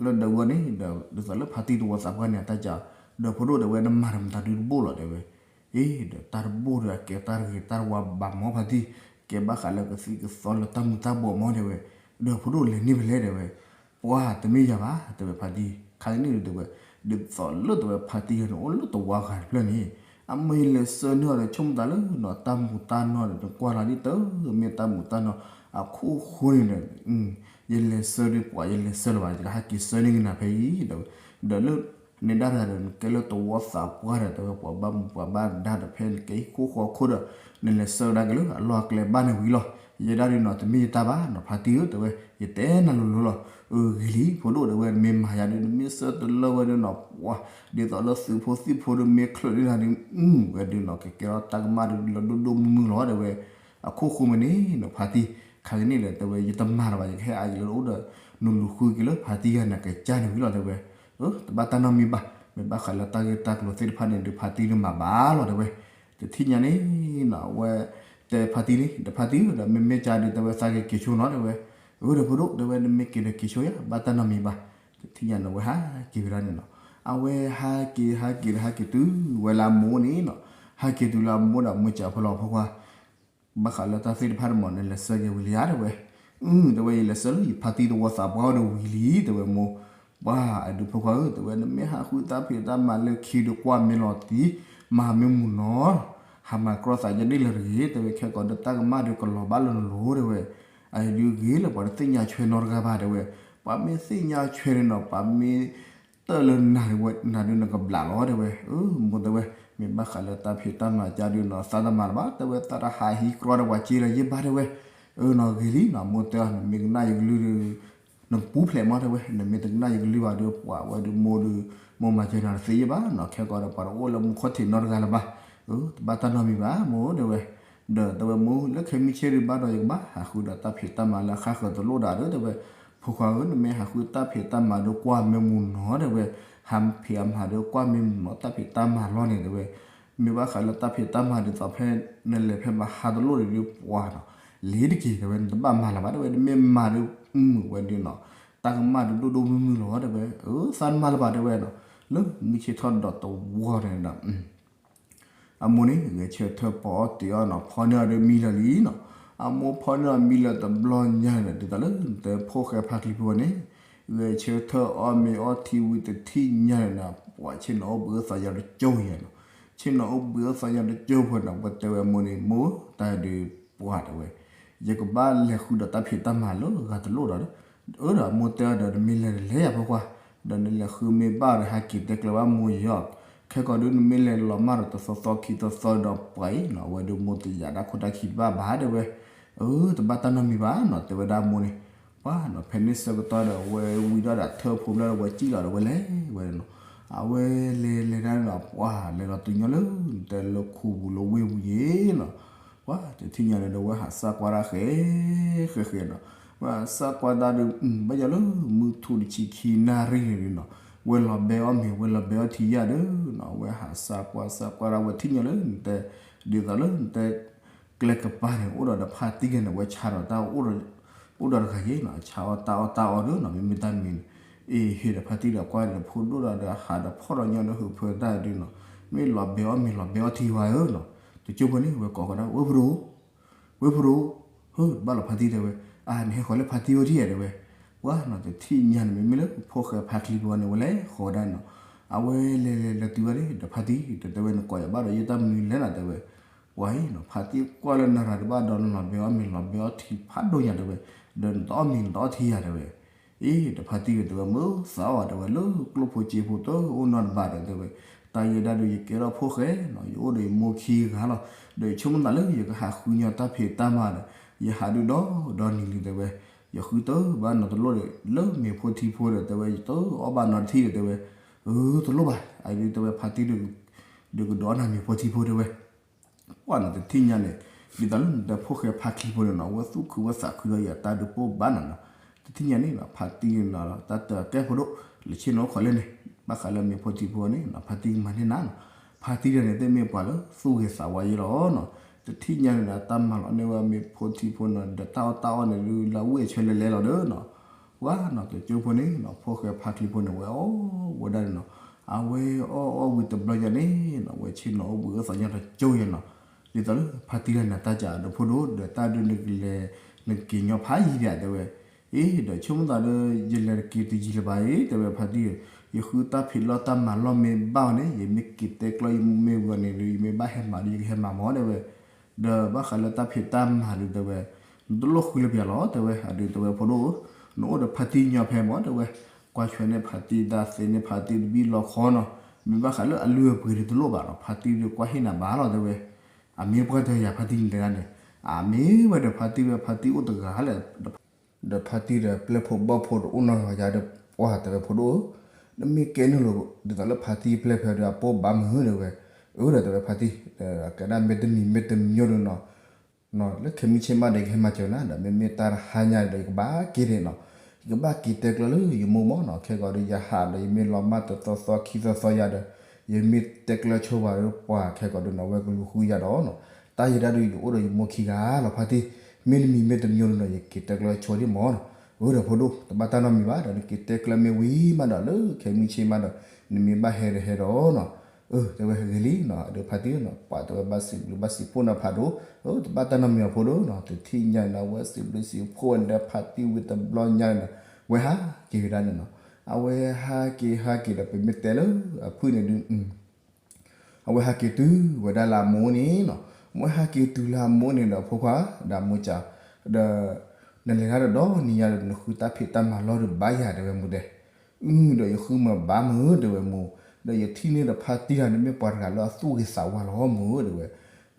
လၢဒၢးပူၤန့ၣ်ဒီး ဒ်သိးလၢဖါတံၢ်သဝီသးပှၢ်န့ၣ် အတၢ်ကး, ဒီးဖိဒိၣ်ဒီး ဝဲနမၤဒီးမတၤဒုတဘိၣ်လီၤတဲဝဲ, အ့ ဒီးတၢ်တဘိၣ်ဒီး အကဲတၢ်တဂ့ၤတၢ်တဝါဘၣ်မးဖါတံၢ်, ကဲဘၣ်ဃးလၢကသံၣ်ကသီလၢတၢ်မူၤတၢ်ဘှီးမးတဲဝဲ, ဒီးဖိဒိၣ်လဲၤန့ၢ်ဖဲလဲၣ်တဲဝဲ, ပှၤတမ့ၢ်ယၤဘၣ် တဲဝဲဖါတံၢ်, ခါကန့ၣ်ဒီးတဲဝဲ, ဒ်သိးလၢတဲဝဲဖါတံၢ်ယၤန့ၣ် အိၣ်လၢသဝီဂၤတဖျၢၣ်န့ၣ်, အမ့ၢ်ယလဲၤဆှၢန့ၢ်အီၤဒီး ဆိကမိၣ်သးလၢနီၤ တၢ်မူၤတၢ်နီၢ်ဒီး နကွၢ်လီၤဒ်တမ့ၢ်တၢ်မူၤတၢ်နီၢ်, အခိၣ်ဃိန့ၣ်ဒီး ယလဲၤဆှၢဒီးပှၤ ယလဲၤဆှၢလၢၤဘၣ် ယကဟဲက့ၤဆှၢန့ၢ်က့ၤနၤဖဲအံၤဒီး, ဒီးလၢ န့ၣ်ဒၣ်တဂၤဒီး နကဲလၢသဝီသးပှၢ်ဒီး တဲဝဲပှၤဘၣ်မူၤပှၤဘၣ်ဒါဒီး ဖဲနကဲဟံၣ်ခိၣ်ဃီခိၣ်ဒီး နလဲၤဆှၢကဒါက့ၤလၢအလီၢ်အကျဲဘၣ်န့ၣ်ဝံၤလီၤ, ယဲဒၣ်ဒုးနီၤ တမ့ၢ်ယတၢ်ဘၣ်နီၤ ဖါတံၢ်ဧၢ တဲဝဲ, ယတဲနၤလိၤလိၤလီၤ, အဂ့ၤလံ ဖိဒိၣ်တဲဝဲ နမ့ၢ်မၤယၤဒုး နမ့ၢ်ဆှၢတလၢဝဲဒုးနီၤ ပှၤ ဒ်သိးလၢသုးဖိသံၣ်ဖိဒုး မ့ၢ်ချၢးန့ၢ်နၤဒုး ဝဲဒုးနီၤ ကကဲထီၣ်တၢ်ကမၣ်ဒုး လၢဒိၣ်ဒိၣ်မုၢ်မုၢ်လီၤ တဲဝဲ, အခိၣ်ဃိမ့ၢ်န့ၣ်နီၤ ဖါတံၢ်, ခါကန့ၣ်ဒီး တဲဝဲ ယတမၤလၢၤဘၣ် ယကဟဲအါယလၢအိၣ်ဒီး နလူၤဃုက့ၤလၢဖါတံၢ်ဂၤန့ၣ်ကစၢ်န့ၣ်ဝံၤလီၤတဲဝဲ, တဘၣ်တၢ်နီတမံၤဘၣ်, မ့ၢ်ဘၣ်ဃးလၢတၢ်ဂ့ၢ်တၢ်ကျိၤသ့ၣ်တဖၣ်န့ၣ်ဒီး ဖါတံၢ်ဒုးမၤဘၣ်လီၤတဲဝဲ, တထံၣ်ညါန့ၣ်နီၤ အဝဲတဲဖါတံၢ်န့ၣ် ဒီးဖါတံၢ်ဧၢ ဒီးမ့မ့ၢ်ကဒီးတဲဝဲသးက့ၤက့ၤဆိနီၤတဲဝဲ, အၢ ဒီးဖိဒိၣ်တဲဝဲ နမ့ၢ်က့ၤဒီးက့ၤဆိယါ ဘၣ်တၢ်နီတမံၤဘၣ်, တထံၣ်ညါန့ၣ် အဝဲဟးက့ၤဝဲဒၣ်န့ၣ်နီၤ, အဝဲဟးက့ၤဟးက့ၤဒီးဟးက့ၤတုၤဝဲလၢအမိၢ်န့ၣ်နီၤ, ဟးက့ၤတုၤလၢအမိၢ်ဒီးအမိၢ်စံးဖိလီၤ ဖိခွါ ဘၣ်ဃးလၢတၢ်သ့ၣ်တဖၣ်တမံၤန့ၣ် လဲၤဆှၢက့ၤဝံၤလံဧါတဲဝဲ, အၢ တဲဝဲ ယလဲၤဆှၢလၢယဖါတံၢ်တဝီသးပှၢ်ဒီးဝံၤလံ တဲဝဲမိၢ်, ပှၢ်အဒုးဖိခွါဧၢ တဲဝဲ နမ့ၢ်ဟးဃုတၢ်ဖံးတၢ်မၤလၢခံဒီးကွၢ်မ့ၢ်လီၤတံၢ်, မၤမ့ၢ်မုာ်နီၤ, ဟးမၤကြီသးယဲဒ်လဲၣ်တဂ့ၤ တဲဝဲ ခဲကိာ်ဒီးတၢ်ကမၣ်ဒီးကလီၤဘၣ်လၢနလိၤတဲဝဲ, အအံၤဒုးဂ့ၤလၢပှၤတသ့ၣ်ညါဆွဲနီတဂၤဘၣ်တဲဝဲ, ပှၤမ့ၢ်သ့ၣ်ညါဆွဲန့ၣ်နီၤ ပှၤမ့ၢ် တၢၢ်လၢနၤဒုးနကဘျးလီၤတဲဝဲ, အၢ မိၢ်တဲဝဲ, မ့ၢ်ဘၣ်ဃးလၢတၢ်ဖံးတၢ်မၤကါဒုးနီၤ သးတမၤလၢၤဘၣ် တဲဝဲ သးတဟးဟံးကြီဒီးပှၤစ့လၢၤယဲၢ်ဘၣ်တဲဝဲ, အၢနီၤ ဂ့ၤလံနီၤ မိၢ်တဲအီၤ နမ့ၢ်ကနၣ်ယကလုၢ်ဒီး နပူၤဖျဲးမးတဲဝဲ, နမ့ၢ်တကနၣ်ယကလုၢ်ဘၣ်ဒီး ပှၤဝဲဒုးမိၢ်ဒုး မိၢ်မၤစၢၤနၤတသ့ယဲၢ်ဘၣ်နီၤ ခဲကီးဒီးပှၤတအိၣ်လၢမူခိၣ်ထံးနီတဂၤလၢၤဘၣ်, အၢ တဘၣ်တၢ်နီတမံၤဘၣ် မိၢ်တဲဝဲ, ဒီးတဲဝဲမိၢ် လၢခဲမုၢ်ဆ့ၣ်ဒုးဘၣ်ဒီးယကဘၣ်ဟးဃုဒီးတၢ်ဖံးတၢ်မၤလၢဃၣ်ဃၢၤတလိၣ်ဒၣ်ဒီးတဲဝဲ, ဖိခွါဧၢ နမ့ၢ်ဟးဃုတၢ်ဖံးတၢ်မၤဒီးကွၢ်မ့ၢ်မုာ်နီၤတဲဝဲ, ဟးဖံးအမၤဒီးကွၢ်မ့ၢ်မုာ်နီၤတၢ်ဖံးတၢ်မၤလီၤန့ၣ်တဲဝဲ, မ့ၢ်ဘၣ်ဃးလၢတၢ်ဖံးတၢ်မၤဒ်သိးဖဲ နလဲၤဖဲမဟါတလိၣ်ဒုးပှၤနီၤ, လ့ၤတက့ၤတဲဝဲ နတဘၣ်မၤလၢၤဘၣ်တဲဝဲ နမ့ၢ်မၤဒီးမုာ်ဝဲဒုးနီၤ, တၢ်ကမၣ်ဒုးဒိၣ်ဒိၣ်မုၢ်မုၢ်လီၤတဲဝဲ, အၢ သးတမၤလၢၤဘၣ်တဲဝဲနီၤ, လၢမုၢ်ဆ့ၣ်ထီၣ်ဒီးတဝီန့ၣ်ဒီး အမိၢ်န့ၣ် ဂဲၤဆၢထၢၣ်ပီအီၣ်တ့ၤအီၣ်နီၤ ဖီန့ၢ်အီၤဒီးမံလၢာ်လံနီၤ, အမိၢ်ဖီန့ၢ်အီၤမံလၢာ်တဘျီညါန့ၣ်ဒီး ဒ်သိးလၢနတဲဖိၣ်ဃဲဖါချံဖိန့ၣ်, ဂဲၤဆၢထၢၣ်အီၣ်မ့ၤအီထံဝံၤတထံၣ်ညါန့ၣ်ဒီး ပှၤဆ့ၣ်နီၤအိၣ်ဘှံးအိၣ်သးညီတကၠိယဲနီၤ, ဆ့ၣ်နီၤအိၣ်ဘှံးအိၣ်သးညီတကၠိဖိန့ၣ် ပတဲဝဲမိၢ်န့ၣ် မိၢ်တၢ်ဒုးပှၤတဲဝဲ ယကဘၣ်လဲၤဃုဒီးတၢ်ဖံးတၢ်မၤလၢဂၤတလိၣ်ဒီး, အၢဒီးမိၢ်တဲအီၤဒီး နမ့ၢ်လဲၤလဲၤယၤဖိခွါ, ဒီးနလဲၤဃုမ့ၢ်ဘၣ်ဒီးဟဲက့ၤတဲကျၢၤဘၣ်မိၢ်ယဲအီၤ, ခဲကီးဒုးနမ့ၢ်လဲၤလီၤမၢ်ဒီးတသီသီခံသီသီဒီးပှၤအံၤနီၤ အဝဲဒုးမိၢ်တယာ်ဒၣ်ခိၣ်တၢ်ခံတဘၣ်ဘၣ်တဲဝဲ, အၢ တဘၣ်တၢ်နီတမံၤဘၣ်နီၤ တဲဝဲဒၣ်မိၢ်န့ၣ်, ပှၤနီၤ ဖဲန့ၣ်ဆၢကတီၢ်ဒီး အဝဲဝံၤဒီးဒီးထၢၣ်ဖိဘျီဒီး အဝဲစံၣ်လီၤဒီးဝဲလဲၤဝဲနီၤ, အဝဲလဲၤလဲၤဒၣ်န့ၣ်ဒီး ပှၤလဲၤလီၤတုၤညီလၢ တဲလၢခူပူၤလၢဝ့ၢ်ပူၤယဲနီၤ, ပှၤတထံၣ်ညါန့ၣ်ဒီး အဝဲဟးစၢ်ကွၢ်တၢ်ဃဲ ဃဲဃဲနီၤ, ဝဲဟးစၢ်ကွၢ်တၢ်ဒီး ဘၣ်ယၤလၢ မုၢ်ထူၣ်တဆံခံနၣ်ရံၣ်န့ၣ်နီၤ, ဝဲလီၤဘဲအီၣ်မ့ၤ ဝဲလီၤဘဲအီထံယၤဒီးနီၤ, ဝဲဟးစၢ်ကွၢ်စၢ်ကွၢ်ဒၣ်ဝဲထံၣ်ညါလၢနတဲ, ဒ်သိးလၢနတဲ ကျဲကပၤန့ၣ် အိၣ်ဒီးဒီးဖါတံၢ်ဂၤန့ၣ် ဝဲဆါဒီးတၢ် အိၣ်ဒီးတဂၤယဲနီၤ, ဆါအီၣ်တၢ်အီၣ်တၢ်အီဒီးနီၤ, မ့မ့ၢ်တၢ်မံၤန့ၣ်, အ့ ဟ့ၣ်ဒီးဖါတံၢ်ဒီးကွၢ်ဒီးဖိဒိၣ်ဒီး ဟးဒီးဖီၣ်ဒီးညီဒီးဟုးဖၢတၢ်ဒုးနီၤ, မ့ၢ်လီၤဘဲအီၣ်မ့ၤလီၤဘဲအီထံဝဲဧၢနီၤ, တကၠိဖိန့ၣ် ဝဲကိးဃီဒၣ် ဝ့ၢ်ဖိဒိၣ် ဝ့ၢ်ဖိဒိၣ်, ဟုၣ် ဘၣ်လီၤဖါတံၢ်တဲဝဲ, အါ နဟဲဃီၤလၢဖါတံၢ်အိၣ်ထံၣ်ဧါတဲဝဲ, ပှၤနီၤ တထံၣ်ညါန့ၣ် မ့မ့ၢ်လၢဖိၣ်ဃဲဖါချံဖိန့ၣ် ဝဲလဲၤဃီၤဝဲဒၣ်နီၤ, အဝဲလဲၤလဲၤလဲၤတုၤဝဲဒီးဖါတံၢ် ဒီးတဲဝဲ နကိးယၤဘၣ်ဒီးယတၢ်မနုၤလဲၣ်နီၤတဲဝဲ, ပှၤအံၤနီၤ ဖါတံၢ်ကွၢ်လၢနၤတဘၣ်ဒီး နလီၤဘဲအီၣ်မ့ၤလီၤဘဲအီထံဖးဒိၣ်ညါတဲဝဲ, ဒီးနတအီၣ်မ့ၤနတအီၣ်ထံယၤတဲဝဲ အ့ ဒီးဖါတံၢ်ဂၤတဲဝဲ မ့ၢ်သးအီၣ်တဲဝဲ လၢကျိၣ်ဖိစ့ဖိတအိၣ်နီတဘ့ၣ်ဒီး တဲဝဲ, တၢ်ယဲဒၣ်ဒီး ယကဲထီၣ်ဖိၣ်ဃဲနီၤ ယအိၣ်ဒီးယမိၢ်ခံဂၤလီၤ, ဒီးယဆိကမိၣ်သးလၢယကဟးဃုညီတၢ်ဖံးတၢ်မၤဒီး ယဟးဒုးဒီးဒီနံၤလံတဲဝဲ, ယဃုတၢ်ဘၣ်နီတလိၣ်ဒီး လၢမ့ၤဖိထံဖိဒီး တဲဝဲ ယတအီၣ်ဘၣ်နီတထံၣ်ဒီး တဲဝဲ, အၢ တလိၣ်ဘၣ် အအံၤဒုးတဲဝဲ ဖါတံၢ်ဒီး ကဒုးအီၣ်နၤမ့ၤဖိထံဖိတဲဝဲ ပှၤနီၤ တထံၣ်ညါန့ၣ် ဒ်သိးလၢနတဲဖိၣ်ဃဲဖါချံဖိန့ၣ်နီၤ အဝဲသူၣ်ခုဝဲသးခုဒီးယၤ တၢ်ဒုးပိၢ်ဘၣ်နၤနီၤ, တထံၣ်ညါန့ၣ်နီၤ ဖါတံၢ်န့ၣ်နီၤ တၢ်တကဲဖိဒိၣ် လဲၤဆ့ၣ်နီၤအိၣ်ခိးလဲၣ်န့ၣ် ဘၣ်ဃးလၢမ့ၤဖိထံဖိန့ၣ်နီၤ ဖါတံၢ်ကမၤန့ၢ်နၤနီၤ, ဖါတံၢ်တဂၤန့ၣ် သ့ၣ်မ့ၢ်ပှၤလၢသူၣ်ဂ့ၤသးဝါယဲလီၤနီၤ, တထံၣ်ညါန့ၣ်ဒီး တၢ်မၤလီၤန့ၢ်ဝဲမ့ၤဖိထံဖိနီၤ ဒီးတၢ်အီၣ်တၢ်အီန့ၣ်ဒုး လၢဝ့ၢ်အဆၢလဲၤလဲၤလီၤဒီးနီၤ ပှၤနီၤ တကၠိဖိန့ၣ်နီၤ ဖိၣ်ဃဲဖါချံဖိန့ၣ် ဝဲအီၣ်ဝဲဒၣ်န့ၣ်နီၤ, အဝဲအီၣ်အီၣ်ဝံၤတဘျီညါန့ၣ်နီၤ ဝဲဆ့ၣ်နီၤအိၣ်ဘှံးအိၣ်သးညီတကၠိယဲနီၤ, ဒ်သိးလၢဖါတံၢ်တဂၤန့ၣ် တၢ်စးဒီးဖိဒိၣ် ဒီးတၢ်ဒုးနကလဲၤ နက့ၤညီဖးယံၤဒံးတဲဝဲ, အ့ ဒီးဆိကမိၣ်သးဒီး ယလဲၤတက့ၤတယံၤလၢၤဘၣ်အံၤ တဲဝဲဖါတံၢ်, ယဃုတၢ်ဖံးလီၢ်တၢ်မၤလီၢ်မ့ၢ်ဘၣ်အီၤန့ၣ် ယမ့ၢ်က့ၤတဲကျီယမိၢ်မ့ၢ်ဝံၤအီၤန့ၣ်ဒီး ယမ့ၢ်ဘၣ်ဟဲမၤဒီး ယကဟဲမၤမၢ်တဲဝဲ ဒီးဘၣ်ဃးလၢတၢ်ဖံးတၢ်မၤဒုးတဲဝဲ, နတလိၣ်ဃုလၢပျၢၤလီၤတဲဝဲ, အဒုးတဲဝဲဖိဒိၣ်ဧၢ, နအိၣ်ဒီးဖါတံၢ်ညီဖဲမၢ်တဲဝဲ, ကွၢ်ဆွဲန့ၢ်ဖါတံၢ်တၢ်သ့န့ၢ်ဖါတံၢ်တဘံၣ်လီၤခီနီၤ, မ့ၢ်ဘၣ်ဃးလၢအလုၢ်အပှ့ၤဒုးတလိၣ်ဘၣ်နီၤ, ဖါတံၢ်ဒုးကွၢ်ဟ့ၣ်နၤဘၣ်လီၤတဲဝဲ, အမ့ၢ်ပှၢ်တယၤဖါတံၢ်န့ၣ်တဲဒၣ်န့ၣ်, အမ့ၢ်ဝဲဒီးဖါတံၢ်ဝဲဖါတံၢ်အိၣ်တဂၤလဲၣ် ဒီးဖါတံၢ်ဒီးပျဲၢ်ဖိဘီၣ်ဖိတအိၣ်နီတဂၤယၤဒီး ပှၢ်တဲဝဲဖိဒိၣ်ဧၢ, နမ့ၢ်ကဲနုာ်လီၤ ဒ်သိးလၢဖါတံၢ်ပျဲၢ်ဖဲဒီးအပိၢ်ဘၣ်မုာ်တဲဝဲ, အၢဒီးတဲဝဲဖါတံၢ်, ကဲဒၣ်မ့တမံၤမ့တမံၤညိဒီးနီၤ, လၢခဲမုၢ်ဆ့ၣ်မးဒီးကဟဲမၤစၢၤနၤ ဒီးမ့မ့ၢ်တၢ်တဟါညါဒီးယကဘၣ်က့ၤဒံးနီၤ, ယ ယကဘၣ်က့ၤတဲကျၢၤလၢယမိၢ်မၢ်နီၤ, ခဲကီးဒီးယဟးဒီး ယမ့ၢ်လီၤမၢ်တသီသီခံသီသီယၤဒီး ယမ့ၢ်တဲကျၢၤဆိပှၤဒီး ပှၤခဲကီးဒီးနီၤ ဝဲကလူၤဃုယၤဒီးနီၤ, တၢ်ယဲဒၣ်ဒီးယအိၣ်ဒီးယမိၢ်ခံဂၤလီၤ ဖါတံၢ်, မ့ၢ်တမံၤမ့ၢ်တမံၤနီၤ ယက့ၤတဲကျၢၤဆိဒံးမၢ်နီၤ, အၢဒီးဖိဒိၣ် တဘၣ်တၢ်နီတမံၤဘၣ်ဒီး နက့ၤတဲကျၢၤမ့ၢ်ဝံၤမးဒီး လၢခဲမုၢ်ဆ့ၣ်မးဒီး နမ့ၢ်ဘၣ်ဟဲဒီးဟဲဒီးနီၤ, အၢ တဲဝဲဂ့ၤလံနီၤ, ဒီးဖါတံၢ်နီၤ ပှၤတဲဝဲဘၣ်စံးဘျုးဘၣ်စံးဖှိၣ်နၤဖးဒိၣ်, အၢ တဘၣ်တၢ်နီတမံၤအဖိဒိၣ်နီၤ, တထံၣ်ညါန့ၣ် အဝဲစံးဘျုးစံးဖှိၣ်ဝဲဒီးဖါတံၢ်ဝံၤတဘျီညါန့ၣ်ဒီး ဝဲဟးက့ၤဝဲဒၣ်န့ၣ်နီၤ, အဝဲဟးက့ၤဟးက့ၤဒီး ပမ့ၢ်တဲလၢအဖုၣ်န့ၣ်ဒုး အဝဲဟးက့ၤတုၤဝဲဒၣ်လၢအမိၢ်န့ၣ်နီၤ, အဝဲဟးက့ၤတုၤလၢအမိၢ်န့ၣ်ဒီး ဖိခွါ ဒီးမိၢ်ကၢ်, ဒီး နလဲၤတၢ်ဒီးနံၤညါဒီး နဃုတၢ်ဖံးတၢ်မၤလီၢ်ဒီးဘၣ်ယၤ တဲဝဲမိၢ်တဲ, အု ဒီးယဃုမၤဘၣ်မုၢ် တဲဝဲမိၢ်, ဒီးယထံၣ်န့ၢ်ဒီးဖါတံၢ်တဂၤန့ၣ် မ့ၢ်ပှၤတဂၤလၢအသူၣ်ဂ့ၤသးဝါလီၤမိၢ် တဲဝဲ,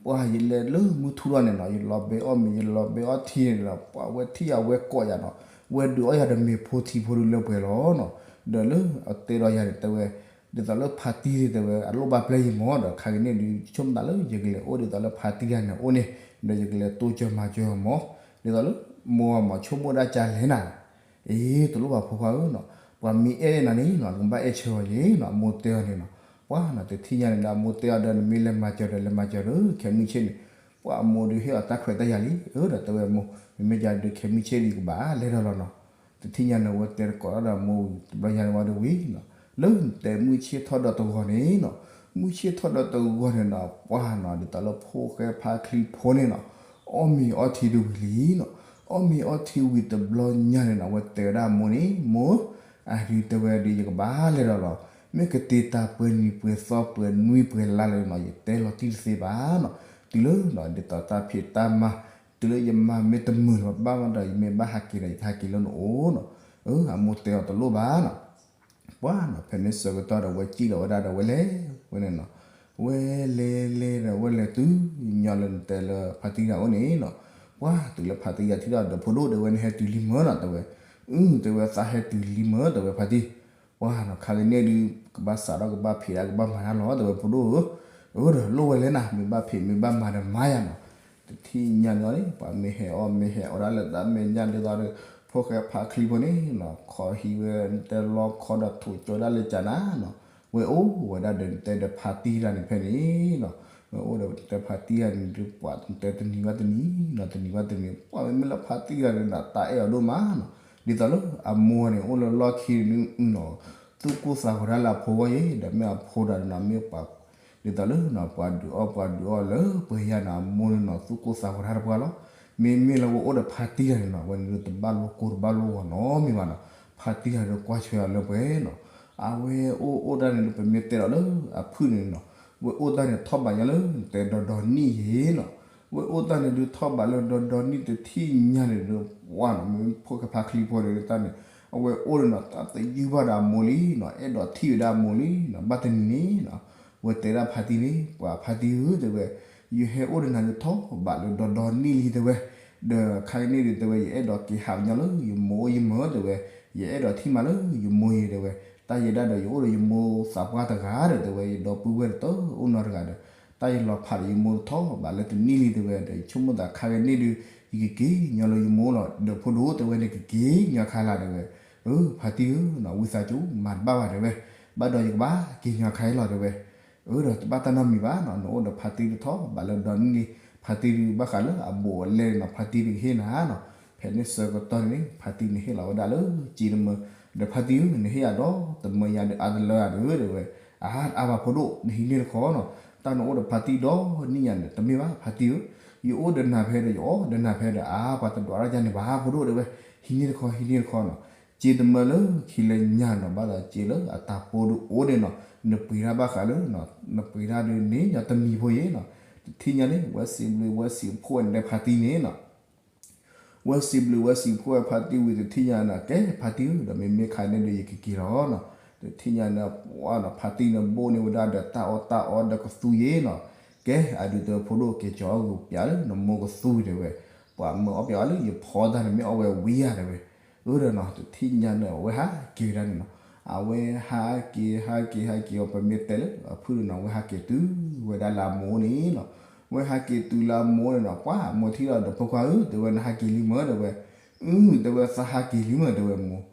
ပှၤယလဲၤလၢမုၢ်ထူၣ်ထီၣ်န့ၣ်နီၤ ယလီၤဘဲအီၣ်မ့ၤ ယလီၤဘဲအီၣ်ထံန့ၣ်ဒီး ပှၤဝဲထံၣ်ယၤဝဲကိးယၤနီၤ, ဝဲဒုးအီၣ်ယၤဒီးမ့ၤဖိထံဖိဒုးလၢပှဲၤလီၤနီၤ, ဒီးလၢအတဲဒီးယၤန့ၣ် တဲဝဲ ဒ်သိးလၢဖါတံၢ်တဲဝဲအလိၣ်ဘၣ်ပျဲၢ်ယံၤမၢ်ဒီး ခါကန့ၣ်ဒုး ဆိကမိၣ်သးလၢ ယကလဲၤအိၣ်ဒ်သိးလၢဖါတံၢ်တဂၤန့ၣ်အအိၣ်န့ၣ်, ဒီးယကလဲၤတိစၢၤမၤစၢၤအီၤမၢ်, ဒ်သိးလၢ မိၢ်အမၢ်ဆိကမိၣ်ဒၣ်ကလဲၣ်နၤ, အ့ တလိၣ်ဘၣ်ဖိခွါဧၢနီၤ, ပှၤမ့ၢ်အဲၣ်နၤန့ၣ်နီၤ နကဘၣ်အဲၣ်ဆၢအီၤယ့ၤနီၤ အမိၢ်တဲအီၤန့ၣ်နီၤ, ပှၤနီၤ တထံၣ်ညါန့ၣ်ဒီး အမိၢ်တဲအီၤဒီး နမ့ၢ်လဲၤမၤစၢၤဒီး လဲၤမၤစၢၤဒီး ခဲမုၢ်ဆ့ၣ်န့ၣ်, ပှၤအမိၢ်ဒုးဟ့ၣ်အီၤတၢ်ခွဲးတၢ်ယာ်လံ, အၢ ဒီးတဲဝဲမိၢ် မ့မ့ၢ်ယၤဒုး ခဲမုၢ်ဆ့ၣ်ဒုးကဘၣ်လဲၤဒီးလီၤနီၤ, တထံၣ်ညါန့ၣ် အဝဲတဲတကိးဒီးအမိၢ်ဝံၤ တဘျီညါန့ၣ်ဝံၤဒီးဝံၤနီၤ, လၢနတဲမုၢ်ဆ့ၣ်ထီၣ်ဒီးတဂီၤန့ၣ်နီၤ, မုၢ်ဆ့ၣ်ထီၣ်ဒီးတဂီၤန့ၣ်နီၤ ပှၤနီၤ ဒ်သိးလၢဖိၣ်ဃဲဖါချံဖိန့ၣ်နီၤ, အီၣ်မ့ၤအီထံဒုးဝံၤလံနီၤ, အီၣ်မ့ၤအီထံဝံၤတဘျီညါန့ၣ်နီၤ အဝဲတဲဝဲဒၣ်အမိၢ်န့ၣ် မိၢ်, အဒုးတဲဝဲဒုး ယကဘၣ်လဲၤဒီးလီၤ, မ့ၢ်ကတ့ၤတၢ်ပှဲၤနံၤပှဲၤသီပှဲၤနွံပှဲၤလါလၢနီၤ ယတဲလီၤတံၢ်တသ့ဘၣ်နီၤ, တုၤလၢနီၤ ဒ်သိးတၢ်ဖံးတၢ်မၤ တုၤလၢယမၤမ့ၢ်တမုာ်လၢၤဘၣ်ဘၣ်ဒီး ယမ့ၢ်ဘၣ်ဟးက့ၤဒီး ယကဟးက့ၤလၢနအိၣ်နီၤ, အမိၢ်တဲအီၤတလိၣ်ဘၣ်နီၤ ပှၤနီၤ ဖဲန့ၣ်ဆၢကတီၢ်ဒီး ဝဲစံၣ်လီၤဝဲဒၣ်ဒီး ဝဲလဲၤဝဲန့ၣ်နီၤ, ဝဲလဲၤလဲၤဒီး ဝဲလဲၤတုၤညီလၢနတဲလၢဖါတံၢ်တဂၤအိၣ်န့ၣ်နီၤ, ပှၤတုၤလၢဖါတံၢ်တဂၤထံၣ်ဒီး ဒီးဖိဒိၣ်တဲဝဲ နဟဲတုၤလံမၢနီၤ တဲဝဲ, အု တဲဝဲသးဟဲတုၤလံမၢ တဲဝဲဖါတံၢ်, ပှၤနီၤ ခါကန့ၣ်ဒုး ကဘၣ်စးထီၣ်ကဘၣ်ဖံးဒၣ်ကဘၣ်မၤတၢ်လီၤ တဲဝဲဖိဒိၣ်ဧၢ, အၢ ဒီးလိၣ်ဝဲလဲၣ်နၤ မ့ၢ်ဘၣ်ဖံးမ့ၢ်ဘၣ်မၤဒီးမၤယၤနီၤ, တထံၣ်ညါန့ၣ်လီၤန့ၣ် ပှၤမ့ၢ်ဟဲအီၣ်မ့ၢ်ဟဲအီဒၣ်လၢတၢ်မဲာ်ညါဒ်သိးဒီး ဖိၣ်ဃဲဖါချံဖိန့ၣ်နီၤ ခီဟံးဝဲတဲလီခီဒီးထိးကၠီဒၣ်လၢကနၤနီၤ, ဝဲအိၣ်ဝဲဒၣ်ဒီးနတဲဒီးဖါတံၢ်တဂၤန့ၣ်ဖဲန့ၣ်နီၤ, ဝဲအိၣ်ဒီးနတဲဖါတံၢ်တဂၤန့ၣ်ဒုး ပှၤနတဲတနံၤဘၣ်တနံၤနီၤ တနံၤဘၣ်တနံၤ ပှၤမ့မ့ၢ်လၢဖါတံၢ်တဂၤန့ၣ်ဒီး တၢ်အဲၣ်အီၤဒိၣ်မးနီၤ, ဒ်သိးလၢအမိၢ်န့ၣ် အိၣ်လၢလီၢ်ခံန့ၣ်နီၤ သူၣ်ကိၢ်သးဂီၤတၢ်လၢအဖိဂီၢ်ယ့ၤ ဒီးမ့ၢ်အဖိဒီးနီၤ မ့ၢ်ပှၤ ဒ်သိးလၢနီၤ ပှၤဒုးအီၣ်ပှၤဒုးအီၣ်လၢပှဲၤယၤနီၤ အမိၢ်န့ၣ်နီၤ သူၣ်ကိၢ်သးဂီၤတၢ်တပှၢ်လီၤ, မ့မ့ၢ်လၢဝဲအိၣ်ဒီးဖါတံၢ်တဂၤန့ၣ်နီၤ ဝဲန့ၣ်ဒုးတဘၣ်လိာ်ကိၢ်တဘၣ်လိာ်ဂီၤနီတမံၤဘၣ်နီၤ, ဖါတံၢ်တဂၤဒီးကွၢ်ထွဲအီၤလၢပှဲၤနီၤ, အဝဲအိၣ်အိၣ်တၢ်န့ၣ်ဒုး ပမ့ၢ်တဲဒီးလၢအဖုၣ်န့ၣ်နီၤ, ဝဲအိၣ်တၢ်န့ၣ်ထီၣ်ဘးညီလၢနတဲဒီဒီနံၣ်ယ့ၤနီၤ, ဝဲအိၣ်တၢ်န့ၣ်ဒုးထီၣ်ဘးလၢဒီဒီနံၣ်တထံၣ်ညါန့ၣ်ဒုး ပှၤနီၤ မ့မ့ၢ်ဖိၣ်ဃဲဖါချံဖိန့ၣ်တၢ်န့ၣ် အဝဲအိၣ်န့ၣ်နီၤ တၢ်သယုၢ်ဘၣ်ဒီးအမိၢ်လံနီၤ အဲၣ်ဒိးထံၣ်ဝဲဒၣ်အမိၢ်လံနီၤ ဘၣ်တနံၤန့ၣ်နီၤ, ဝဲတဲဒၣ်ဖါတံၢ်န့ၣ် ပှၤဖါတံၢ်ဧၢ တဲဝဲ, ယဟဲအိၣ်ဒီးနၤဒုးထီၣ်ဘးလၢဒီဒီနံၣ်လံတဲဝဲ, ဒီးခါကန့ၣ်ဒုးတဲဝဲ ယအဲၣ်ဒိးက့ၤဟးညီလၢယမိၢ်အိၣ်ယမိၢ်တဲဝဲ, ယအဲၣ်ဒိးထံၣ်မးလၢယမိၢ်ယ့ၤတဲဝဲ, တၢ်ယဲဒၣ်ဒီးယအိၣ်ဒီးယမိၢ်သးပှၢ်တဂၤဒီးတဲဝဲ ယဒီပုၢ်ဝဲၢ်တအိၣ်နီတဂၤဒီး တၢ်ယလီၤဖးဒီးယမိၢ်တထီၣ်ဘးလၢတနံၣ်လံတဲဝဲဒီး ယဆိကမိၣ်သးခါကန့ၣ်ဒုး ယကက့ၤညီလၢယမိၢ်လီၤ ဒီးဖိဒိၣ်တဲဝဲန့ၣ်ကက့ၤညီခါလၢ်တဲဝဲ, အၢ ဖါတံၢ်ဧၢနီၤ ဝံသးစူၤမၤတဘၣ်ဘၣ်တဲဝဲ, ဘၣ်ဒီးယကဘၣ်က့ၤညီခါအံၤလီၤတဲဝဲ, အၢ ဒီးတဘၣ်တၢ်နီတမံၤဘၣ်နီၤ နအိၣ်ဒီးဖါတံၢ်တထီၣ်ဘးလၢဒီနံၣ်လံ, ဖါတံၢ်ဒုးဘၣ်ဃးလၢအဘူးအလဲန့ၣ်နီၤ ဖါတံၢ်ဒုးကဟ့ၣ်နၤနီၤ, ဖဲန့ၣ်ဆၢကတီၢ်န့ၣ် ဖါတံၢ်န့ၣ်ဟ့ၣ်လီၤဝဲဒၣ်လၢစ့တမၢ, ဒီးဖါတံၢ်ဧၢ နဟ့ၣ်ယၤဒီတမၢယၤဒီးအါတလၢဧါဒီးတဲဝဲ, အါအါဘၣ်ဖိဒိၣ် နဟံးန့ၢ်တခီနီၤ, တၢ်နအိၣ်ဒီးဖါတံၢ်ဒီနံၣ်ညါန့ၣ် တမ့ၢ်ဘၣ်ဖါတံၢ်ဧၢ, ယအိၣ်ဒီးနၤဖဲဒီး ယအီၣ်ဒီးနၤဖဲဒီး အါပှၤတဒွးတၢ်ယါန့ၣ်ဘၣ်ဖိဒိၣ်တဲဝဲ, ဟံးန့ၢ်တခီ ဟံးန့ၢ်တခီနီၤ, စ့တမၢလၢခံလၢညါနီၤ ဘၣ်ဒီးစ့လၢအတၢ်ပိဒုးအိၣ်ဒံးနီၤ, နပှ့ၤတၢ်ဘၣ်ဃးလၢ နပှ့ၤတၢ်ဒုးန့ၣ် ညီတမံၤဖိယ့ၤနီၤ, တထံၣ်ညါန့ၣ် ဝဲစံးဘျုးဝဲစံးဖှိၣ်ဝဲနတဲဖါတံၢ်န့ၣ်နီၤ ဝဲစံးဘျုးဝဲစံးဖှိၣ်ဝဲဖါတံၢ်ဝံၤတထံၣ်ညါန့ၣ် ကဲဖါတံၢ်ဧၢ ဒီးမ့မ့ၢ်ခါန့ၣ်ဒုးယကက့ၤလီၤနီၤ, တထံၣ်ညါန့ၣ် ပှၤနီၤ ဖါတံၢ်န့ၣ်ဘိၣ်န့ၢ်ဝဲဒၣ်ဒီးတၢ်အီၣ်တၢ်အီဒီးကသူယ့ၤနီၤ, ကဲအဒုးတဲဖိဒိၣ် က့ၤကၠီအီၣ်ဂုာ်ပျးလၢနမိၢ်ကသူတဲဝဲ, ပှၤမၢအီၣ်ပျးအီၣ်လၢယဖီတၢ်န့ၣ် မ့ၢ်အီၣ်ဝဲဝံၤဧါတဲဝဲ, အၢဒီးနီၤ တထံၣ်ညါန့ၣ် အဝဲဟးက့ၤဝဲဒၣ်န့ၣ်နီၤ, အဝဲဟးက့ၤဟးက့ၤဟးက့ၤအီၤ ပမ့ၢ်တဲလၢအဖုၣ်န့ၣ်နီၤ အဝဲဟးက့ၤတုၤဝဲဒၣ်လၢအမိၢ်န့ၣ်နီၤ, အဝဲဟးက့ၤတုၤလၢအမိၢ်န့ၣ်နီၤ ပှၤအမိၢ်ထံၣ်ဒီး ဒီးဖိခွါဧၢ တဲဝဲ နဟးက့ၤလံမၢတဲဝဲ, တဲဝဲသးဟးက့ၤလံမ့ၢ် တဲဝဲမိၢ်,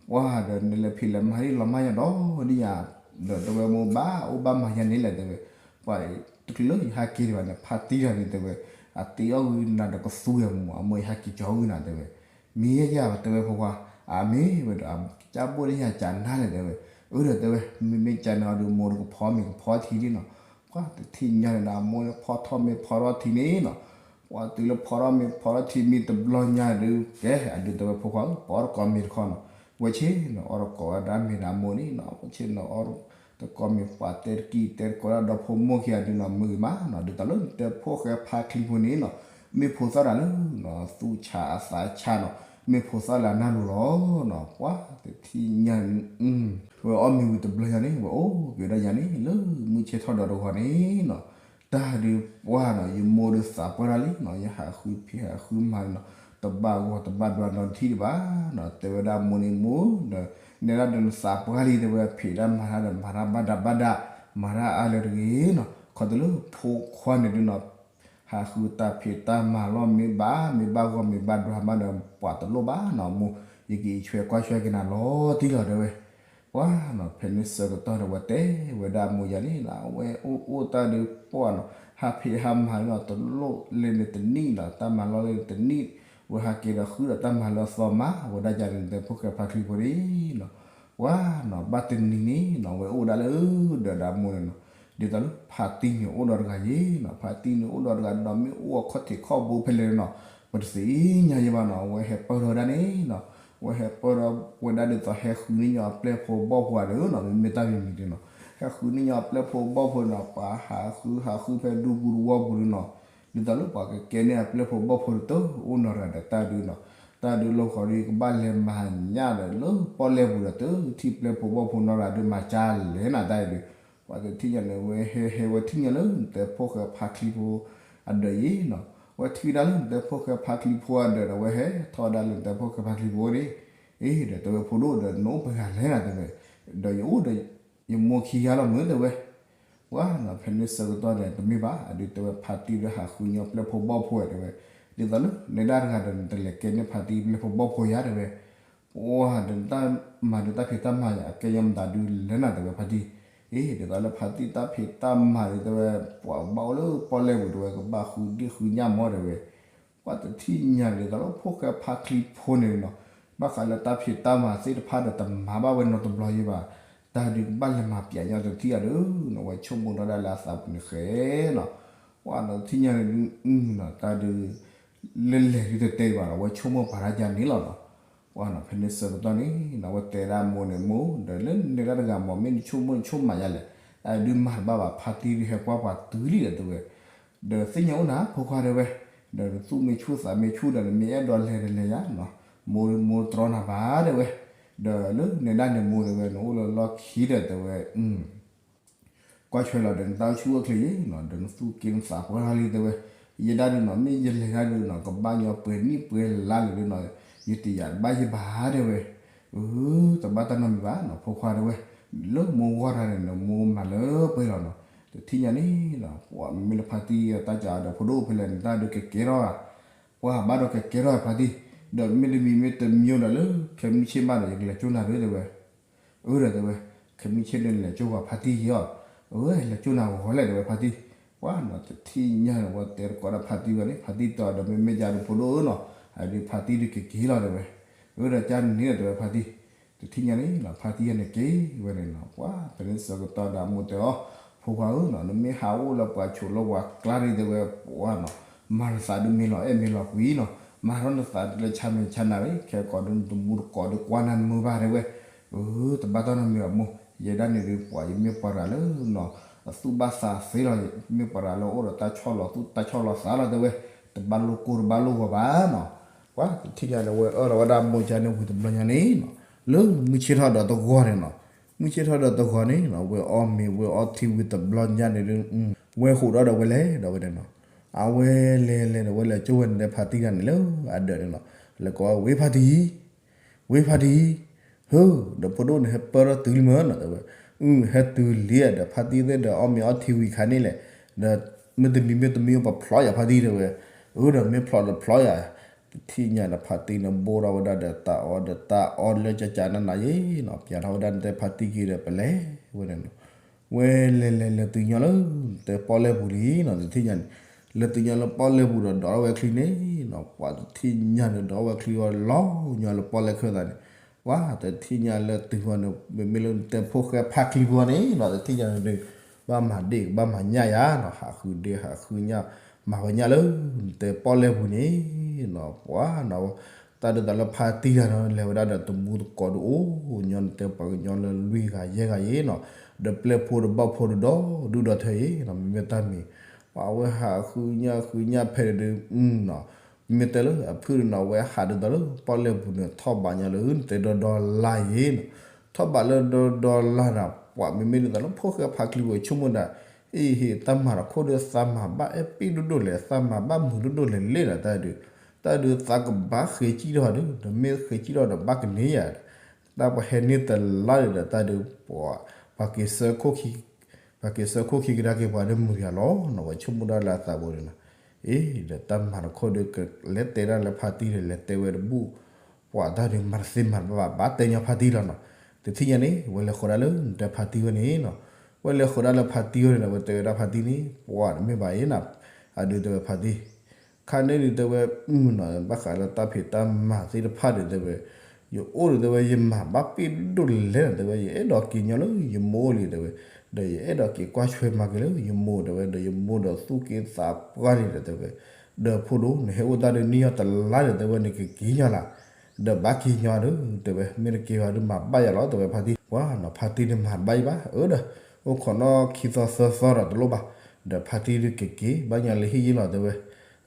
ပှၢ်ဒီးနလဲၤဖံးလဲၤမၤဒ်လီၤမၢ်ယၤဒီးဒ်ယၤ, ဒီးတဲဝဲမိၢ်ဘၣ်အိၣ်ဘၣ်မၤယၤန့ၣ်လဲၣ် တဲဝဲ, ပှၢ်တချုးလၢယဟးက့ၤဒံးဘၣ်န့ၣ် ဖါတံၢ်တဂၤန့ၣ် တဲဝဲ, အတ့အီၣ်ဂုာ်နၤဒီးကသူဝဲမိၢ် အမိၢ်ယဟးက့ၤကၠီဂုာ်နၤ တဲဝဲ, မ့ၢ်ယၤယၤ တဲဝဲဖိခွါ, အမ့ၢ်ဝဲဒီး ကၢ်ဘိၣ်ဒ်ယၤကၢ်နါလဲၣ် တဲဝဲ, အၢဒီးတဲဝဲ မ့မ့ၢ်ကၢ်န့ၣ်အီၤဒီးမိၢ်ဒီးကဖီမ့ၤကဖီထံလံနီၤ, ပှၢ်တထံၣ်ညါန့ၣ်ဒီးအမိၢ်ဖီထီၣ်မ့ၤဖီထီၣ်ထံန့ၣ်နီၤ, ပှၢ်တုၤလၢဖီထီၣ်မ့ၤဖီထီၣ်ထံမံတဘျီညါဒုးကဲ အဒုးတဲဝဲဖိခွါဧၢ ပအီၣ်တကိးမ့ၤတခီနီၤ, ဝဲဆ့ၣ်နီၤအီၣ်တကိးဝဲဒၣ်မ့ၤဒီးအမိၢ်န့ၣ်နီၤ, ဝဲဆ့ၣ်နီၤအီၣ်တကိးမ့ၤ ပှၢ်တဲတကံၢ်တဲတကိးဒၣ်ဒီဖိမိၢ်ခံဂၤဒုးနီၤ မုာ်ဂ့ၤမးနီၤ, ဒ်သိးလၢနတဲဖိၣ်ဃဲဖါချံဖိန့ၣ်နီၤ, မ့ၢ်ဖိသၣ်တၢ်လၢနီၤ သူၣ်ဆးအသးဆးနီၤ, မ့ၢ်ဖိသၣ်လၢအနၢ်လိၤလီၤနီၤ, ပှၢ်တထံၣ်ညါန့ၣ် ဝဲအီၣ်မ့ၤဝံၤတဘျီညါန့ၣ် ဝဲအိၣ်က့ၤဒၣ်ယၤန့ၣ် လၢမုၢ်ဆ့ၣ်ထီၣ်ဒီးတဂီၤန့ၣ်နီၤ, တၢ်ဒုးပှၢ်နီၤ ယမိၢ်ဒုးသးပှၢ်တၢ်လံနီၤ, ယဟးဃုဖံးဟးဃုမၤနီၤ, တဘၣ်ဂီၤတဘၣ်ဒွးနီတထံၣ်ဒံးဘၣ်နီၤ, တဲဝဲဒၣ်မိၢ်န့ၣ်မိၢ်ဒီး နဲဒၣ်ဒီးနသးပှၢ်လံ တဲဝဲဖံးတၢ်မၤတၢ်ဒီးမၤတၢ်ဘၣ်ဒၣ်ဘၣ်ဒၣ်, မၤတၢ်အါလၢတဂ့ၤနီၤ, ခီတလၢဖိခွါန့ၣ်ဒုးနီၤ ဟးဃုတၢ်ဖံးတၢ်မၤလီၤ မ့ၢ်ဘၣ်မ့ၢ်ဘၣ်ဂီၢ်မ့ၢ်ဘၣ်ဒွးမးဒီး ပှၤတလိၣ်ဘၣ်နီၤ မိၢ်, ယကအံးဆွဲကွၢ်ဆွဲက့ၤနၤလီၤတံၢ်လီၤ တဲဝဲ, ပှၢ်နီၤ ဖဲန့ၣ်ဆၢကတီၢ်န့ၣ် ဝဲတဲဝဲဒၣ်မိၢ်ယၤန့ၣ်နီၤ အဝဲအိၣ်အိၣ်တၢ်ဒုးပှၢ်နီၤ ဟးဖံးဟးမၤနီၤ တလိၣ်လဲၤန့ၣ်တနံၣ်နီၤ တၢ်မၤလီၤလဲၤန့ၣ်တနံၣ်, ဝဲဟးက့ၤဒီးဃုဒီးတၢ်မၤလၢအသီမၤဝဲဒၣ်ယၤန့ၣ် နတဲဖိၣ်ဃဲဖါချံဖိန့ၣ်နီၤ ပှၢ်နီၤ ဘၣ်တနံၤန့ၣ်နီၤ ဝဲအိၣ်ဒၣ်လၢဒီးဒီးမိၢ်န့ၣ်နီၤ, ဒ်သိးလၢဖါတံၢ်န့ၣ်အိၣ်ဒီးတဂၤယ့နီၤ, ဖါတံၢ်န့ၣ်အိၣ်ဒီးတဂၤဒီးမ့ၢ်အိၣ်အခီၣ်ထံးခီၣ်ဘိဖဲလဲၣ်နီၤ, ပတသ့ၣ်ညါယဲဘၣ်နီၤ, အဝဲဟဲပၢၢ်ထီၣ်ဝဲဒၣ်န့ၣ်နီၤ, အဝဲဟဲပၢၢ်ထီၣ်ဝဲဒၣ်ဒ်သိးဟဲဃုန့ၢ်ညီအပျဲၢ်ဖိဘီၣ်ဖိဧါဒီးနီၤ, မ့မ့ၢ်တၢ်မံၤမံၤဒုးနီၤ, ဟဲဃုန့ၢ်ညီအပျဲၢ်ဖိဘီၣ်ဖိန့ၣ်နီၤ, ပှၤဟးဃုဟးဃုဖဲဒူပူၤတဝီပူၤဒုးနီၤ, ဒ်သိးလၢပှၤကကဲန့ၢ်အပျဲၢ်ဖိဘီၣ်ဖိတအိၣ်နီတဂၤဒီးတၢ်ဒုးနီၤ, တၢ်ဒုးလီၤဃီၤဒီးကဘၣ်လဲၤမၤညၣ်ဒီးလၢပီၣ်လဲၣ်ပူၤဒီးတထံၣ်ပျဲၢ်ဖိဘီၣ်ဖိနီတဂၤဒုးမၤကၢ်လဲၣ်နၤတၢ်အံၤဒုး, ပှၤတထံၣ်ညါန့ၣ် ဝဲဟဲဟဲဝဲထံၣ်ညါလၢ နတဲဖိၣ်ဃဲဖါချံဖိအဒၢးယ့နီၤ, ဝဲထံၣ်ဝဲဒၣ်လၢနတဲဖိၣ်ဃဲဖါချံဖိအဒၢးဒီး ဝဲဟဲထီၣ်ဝဲဒၣ်လၢနတဲဖိၣ်ဃဲဖါချံဖိန့ၣ်, အ့ ဒီးတဲဝဲဖိဒိၣ်ဒီးနအိၣ်ပှဲၤဂၤလဲၣ်နၤတဲဝဲ, ဒီးယအိၣ်ဒီး ယမိၢ်ခံဂၤလီၤမုၢ်တဲဝဲ, ပှၢ်နီၤ ဖဲန့ၣ်ဆၢကတီၢ်န့ၣ် တမ့ၢ်ဘၣ် အဒုးတဲဝဲဖါတံၢ်ဒီးဟးဃုညီပျဲၢ်ဖိဘီၣ်ဖိဝဲတဲဝဲ, ဒ်သိးလၢ နဲဒၣ်တဂၤဒီးနတလဲၤကဲန့ၢ်ဖါတံၢ်ပျဲၢ်ဖိဘီၣ်ဖိယါတဲဝဲ, ပှၢ်ဒီးနတၢ်မၤဒုးတၢ်ဖံးတၢ်မၤယါ အကဲညီမတၤဒုးလဲၣ်နၤတဲဝဲဖါတံၢ်, အ့ ဒ်သိးလၢဖါတံၢ်တၢ်ဖံးတၢ်မၤဒုးတဲဝဲ, ပှၤဘၣ်အိၣ်လၢပီၣ်လဲၣ်ပူၤတဲဝဲ ကဘၣ်ဃုဒ့ၣ်ဃုညၣ်မီၢ်တဲဝဲ ပှၤတထံၣ်ညါဒ်သိးလၢဖိၣ်ဃဲဖါချံဖိန့ၣ်နီၤ, ဘၣ်ဃးလၢတၢ်ဖံးတၢ်မၤသ့ၣ်တဖၣ်ဒီးတမၤဘၣ်ဝဲနီတဘျီယဲဘၣ်, တၢ်ဒုးကဘၣ်လဲၤမၤပျဲးညီတထံၣ်အဒုးနီၤ, ဝဲဆိကမိၣ်ဒီးဒၣ်လၢအသးပူၤန့ၣ်ဃဲနီၤ, ပှၤနီၤတထံၣ်ညါန့ၣ်နီၤ, တၢ်ဒုး လဲၤလဲၤဒုးတတဲဘၣ်နီၤ, ဝဲဆိကမိၣ်ပာ်တၢ်ယါန့ၣ်လီၤနီၤ, ပှၤနီၤဖဲန့ၣ်ဆၢကတီၢ်န့ၣ်နီၤ, ဝဲတဲဒၣ်မိၢ်န့ၣ်မိၢ် ဒီးလၢနဲဒၣ်တဂၤမီၢ် မ့ၢ်နဆိကမိၣ်နဆိကမးယါလဲၣ်, အဒုးမၤတဘၣ်ဘၣ် ဖါတံၢ်ဒုးဟဲကွၢ်ပှၤတုၤလံဒီးတဲဝဲ ဒီးသ့ၣ်ညါအိၣ်နၤဖိခွါတဲဝဲ, ဒီးနသူၣ်မ့ၢ်ဆူၣ်သးမ့ၢ်ဆူၣ်ဒီး နမ့ၢ်အဲၣ်ဒိးလဲၤတလဲၤယါနီၤ, မိၢ်မိၢ်တြီနၤဘၣ်တဲဝဲ, ဒီးလၢနဲဒၣ်န့ၣ်မိၢ်တဲဝဲ နအိၣ်လၢလီၢ်ခံဒီးတဲဝဲ, ကွၢ်ဆွဲလီၤဒီးနတၢ်အိၣ်ဆူၣ်အိၣ်ချ့ယံၤနီၤ, ဒီးနသူၣ်က့နသးပှၢ်ထီၣ်လံတဲဝဲ, ယဲဒၣ်ဒုးနီၤ မ့ၢ်ယလဲၤဒၣ်ဒုးနီၤ ကဘၣ်ညီပှဲၤနံၣ်ပှဲၤလါလၢဒုးနီၤ, ယတယာ်တဘၣ်ယဲဘၣ်တဲဝဲ, အ တဘၣ်တၢ်နီတမံၤဘၣ်နီၤ ဖိခွါတဲဝဲ, လၢမိၢ်ဂီၢ်တၢ်န့ၣ်နီၤ မိၢ်မၤလၢပှဲၤလီၤနီၤ, တထံၣ်ညါန့ၣ်နီၤ ပှၤမ့ၢ်လၢဖါတံၢ်တၢ်ကးဒီးဖိဒိၣ်ဖဲလဲၣ် နတၢ်ဒုးကကဲထီၣ်ဧါ, ပှၤဘၣ်ဒီးကကဲထီၣ်ဖါတံၢ်, ဒီးမ့တမံၤမ့တမံၤဒီးလၢ ခဲမုၢ်ဆ့ၣ်မးဒီး ယကလဲၤကၠိနၤဒုးတဲဝဲ အၢဒီးတဲဝဲ, ခဲမုၢ်ဆ့ၣ်န့ၣ်လဲၤကၠိပှၤဖါတံၢ်ယံၤအီၤ, အၢ လဲၤကၠိနၤဂီၤလဲၣ်တဲဝဲဖါတံၢ်, ပှၤနီၤတထံၣ်ညါန့ၣ် ဝဲတဲတကိးဒီးဖါတံၢ်ဝဲန့ၣ် ဖါတံၢ်တဲအီၤဒီး မ့မ့ၢ်ယါဒုးဖိဒိၣ်ဧၢနီၤ, အဒုးဖါတံၢ်ဒုးကက့ၤလီၤတဲဝဲ, အၢဒီးကၢ်န့ၣ်ဒီးတဲဝဲဖါတံၢ်, တထံၣ်ညါန့ၣ်နီၤ ဖါတံၢ်ယါန့ၣ်က့ၤဝဲန့ၣ်နီၤ, ပှၤဖဲန့ၣ်ဆၢကတီၢ်ဒီးအမိၢ်တဲအီၤ, ဖိခွါဧၢနီၤ နမ့ၢ်ဟးအိၣ်လၢပှၤဆိးလၢပှၤကျါဒုးတဲဝဲ, ပှၤနီၤ မၤနသးဒုးမ့ၢ်လီၤအဲၣ်မ့ၢ်လီၤကွံနီၤ, မၤထီၣ်နသးလၢဆါမဲာ်ဆါနၤရံၣ် ခဲကိာ်ဒုးနတမူတကိးဒုးကွၢ်နၤနမုာ်ဘၣ်တဲဝဲ, အၢ တဘၣ်တၢ်နီတမံၤဘၣ်မိၢ်, ယဲဒၣ်န့ၣ်ဒုးပှၤယမ့ၢ်ပှၤတဂၤလၢနီၤ, အသူၣ်ဘၣ်သးသ့လီၤ, မ့ၢ်ပှၤတဂၤလၢအိၣ်ဒီးတၢ်ဆီၣ်လီၤသူၣ်တၢ်ဆီၣ်လီၤသးလီၤတဲဝဲ, တဘၣ်လိၣ်ကိၢ်တဘၣ်လိၣ်ဂီၤဘၣ်နီၤ, ပှၤတထံၣ်ညါန့ၣ် ဝဲအၢၣ်လီၤဝဲဒၣ်မိၢ်ကၢ်န့ၣ်ဝံၤတဘျီညါန့ၣ်နီၤ, လၢမုၢ်ဆ့ၣ်ထီၣ်ဒီးတဂီၤန့ၣ်နီၤ, မုၢ်ဆ့ၣ်ထီၣ်ဒီးတဂီၤန့ၣ်နီၤ ဝဲအီၣ်မ့ၤဝဲအီထံဝံၤတဘျီညါန့ၣ်ဒုး, ဝဲဃိးဒီးဒီးဝဲလဲၤဒီးဝဲန့ၣ်နီၤ, အဝဲလဲၤလဲၤဒီးဝဲလဲၤကၠိဝဲန့ၣ်ဒီးဖါတံၢ်တဂၤန့ၣ်လၢအဒၢးန့ၣ်နီၤ, လဲၤကိးဝဲဖါတံၢ် ဝဲဖါတံၢ်, ဟၢ, ဒီးဖိဒိၣ်န့ၣ်ဟဲပၢၢ်ထီၣ်တုၤလံမ့ၢ်နီၤတဲဝဲ, အု ဟဲတုၤလံဒီးဖါတံၢ်သ့ၣ်ဒီးအီၣ်မ့ၤအီထံဝံၤခါန့ၣ်လဲၣ်, ဒီးမ့တမံၤမ့တမံၤပဖျီယၤဖါတံၢ်တဲဝဲ, အၢ ဒီးမ့ၢ်ဖျီဒီးဖျီယၤ, တ တထံၣ်ညါဒီးဖါတံၢ်န့ၣ် ဘိၣ်ထီၣ်ဝဲဒၣ်ဒီးတၢ်အီၣ်ဒီးတၢ်အီလၢကကနးနးယ့ၣ်နီၤ, ပျးထီၣ်ဝဲဒၣ်နတဲဖါတံၢ်က့ၤဒီးပလဲၤဝဲန့ၣ်နီၤ, ဝဲလဲၤလဲၤလဲၤတုၤညီလၢ နတဲပီၣ်လဲၣ်ပူၤလံနီၤ, တထံၣ်ညါန့ၣ် လဲၤတုၤညီလၢပီၣ်လဲၣ်ပူၤဒီးဒိးထီၣ်ဝဲချံန့ၣ်နီၤ, ပှၤတထံၣ်ညါန့ၣ်ဒိးထီၣ်ဝဲချံအီၤလီၤညီလၢပီၣ်လဲၣ်ခၢၣ်သးန့ၣ်, ပှၤတထံၣ်ညါလၢတုၤဃီန့ၣ် မ့မ့ၢ်လၢနတဲဖိၣ်ဃဲဖါချံဖိန့ၣ်နီၤ, တထံၣ်ညါန့ၣ်ဒီး ဘၣ်မၤဒ့ၣ်ဘၣ်မၤညၣ်ယၤနီၤ, ဟးဃုဒ့ဟးဃုညၣ် မၤဝဲညၣ်လၢ နတဲပီၣ်လဲၣ်ပူၤန့ၣ်နီၤ, ပှၤနီၤ တၢ်ဒ်သိးလၢဖါတံၢ်တဂၤနီၤ လဲၤဝဲဒၣ်ဒီးတမူသကိးဒုအိၣ်ညီနတဲပှၤကညီလၢလွံၢ်ဂၤယဲၢ်ဂၤယ့ၣ်နီၤ, ဒီးပျဲၢ်ဖိဒီးဘီၣ်ဖိတဒီဒုၣ်ဒီထၢယ့ၣ်နီၤ, မ့မ့ၢ်တၢ်မံၤ ပှၤဝဲဟးဃုညၣ်ဃုညၣ်ဖဲန့ၣ်ဒီးနီၤ, မ့မ့ၢ်တဲလၢအဖုၣ်န့ၣ်နီၤ အဝဲဟးဒ်သိးလၢပီၣ်လဲၣ်ပူၤန့ၣ် ထီၣ်ဘးညါလၢနတဲဒီဒီလါယ့ၣ်နီၤ, ထီၣ်ဘးလၢဒီဒီလါဒီး ပှၤမ့မ့ၢ်ဒ်သိးလၢဖိၣ်ဃဲဖါချံဖိဆိကမိၣ်ဒၣ် အ့ဟ့ၣ် တၢ်မၤတခီဒီးသးမၤဘၣ်အဲၣ်ပ့ၣ်ဒိၣ်ဒိၣ်လဲၣ်, သးမၤဘၣ်မုာ်ဒိၣ်ဒိၣ်လဲၣ်လဲၣ်ဒီးတၢ်ဒုး, တၢ်ဒုးသးကဘၣ်ဃ့စံၣ်ထီၣ်ဒီး ဒီးမ့ၢ်ဃ့စံၣ်ထီၣ်ဒီးဘၣ်ကန့ၢ်ယၤ, တၢ်ပှၤဟဲန့ၢ်တလါဒီးတၢ်ဒုး ပှၤ ပှၤက့ၤဆၢခိၣ်ခံ, ပှၤက့ၤဆၢခိၣ်ခံကဒါက့ၤပှၤဒီးမုာ်ယၤလီၤနီၤ, ဝဲဆိကမိၣ်ဒၣ်လၢအသးပူၤန့ၣ်နီၤ, အ့ ဒီးတၢ်မၤတခီဒီးကလဲၤတဲဒၣ်လၢဖါတံၢ်ဒီး လဲၤတဲဝဲတဘူၣ် ပှၤတၢ်ဒုးမၤတသ့မၤတဘၣ်ဘၣ် ဘၣ်တဲညီဖါတံၢ်လီၤနီၤ, တထံၣ်ညါန့ၣ် ဝဲလဲၤဃီၤဒၣ်လၢနတဲဖါတံၢ်ဝဲန့ၣ်နီၤ, ဝဲလဲၤဃီၤဒၣ်လၢဖါတံၢ်ဝဲန့ၣ်ဒီး ဝဲတဲဝဲဒၣ်ဖါတံၢ်န့ၣ် ပှၤတမ့ၢ်ဘၣ်အံၤနီၤ, အဒုးတဲဝဲဖါတံၢ် ခါန့ၣ်ဒုးတဲဝဲနီၤ ဘၣ်ဃးလၢတၢ်ဖံးတၢ်မၤသ့ၣ်တဖၣ်ဒီးတဲဝဲ, ယအိၣ်ဒီးတဲဝဲ ယမၤဘၣ်ပ့ၣ်ဒိၣ်လဲၣ်နီၤ တဲဝဲ ယအဲၣ်ဒိးက့ၤညီလၢယမိၢ်အိၣ်လံတဲဝဲ, ဒီးယအဲၣ်ဒိးက့ၤကွၢ်ဆွဲမၤက့ၤလၢယမိၢ်တဲဝဲ ဒီးယမိၢ်ဒီးသူၣ်က့သးပှၢ်လံဒီးတဲဝဲ, ဒီးဖိဒိၣ် နဟဲအိၣ်တၢ်ဒုးနံၣ်ညီတလါဒီးတဲဝဲ နကက့ၤညီလၢ ဒီးဘၣ်က့ၤညီဒုး တဲဝဲ မ့ၢ်တက့ၤဘၣ်ဒုးမၤဘၣ်ယၤလီၤ တဲဝဲဖါတံၢ်, ပှၤနီၤ ဖါတံၢ်ဒုးမၤတဘၣ်ယၤဘၣ် အၢဒီး အိၣ်ခိးနီၣ်ခံသီသၢသီဒီးတလိၣ်ဘၣ်, ဒီးဖါတံၢ်ဒုးကက့ၤဘၣ်ညီလၢဟံၣ်ယ့ၣ်လီၤ တဲဝဲ,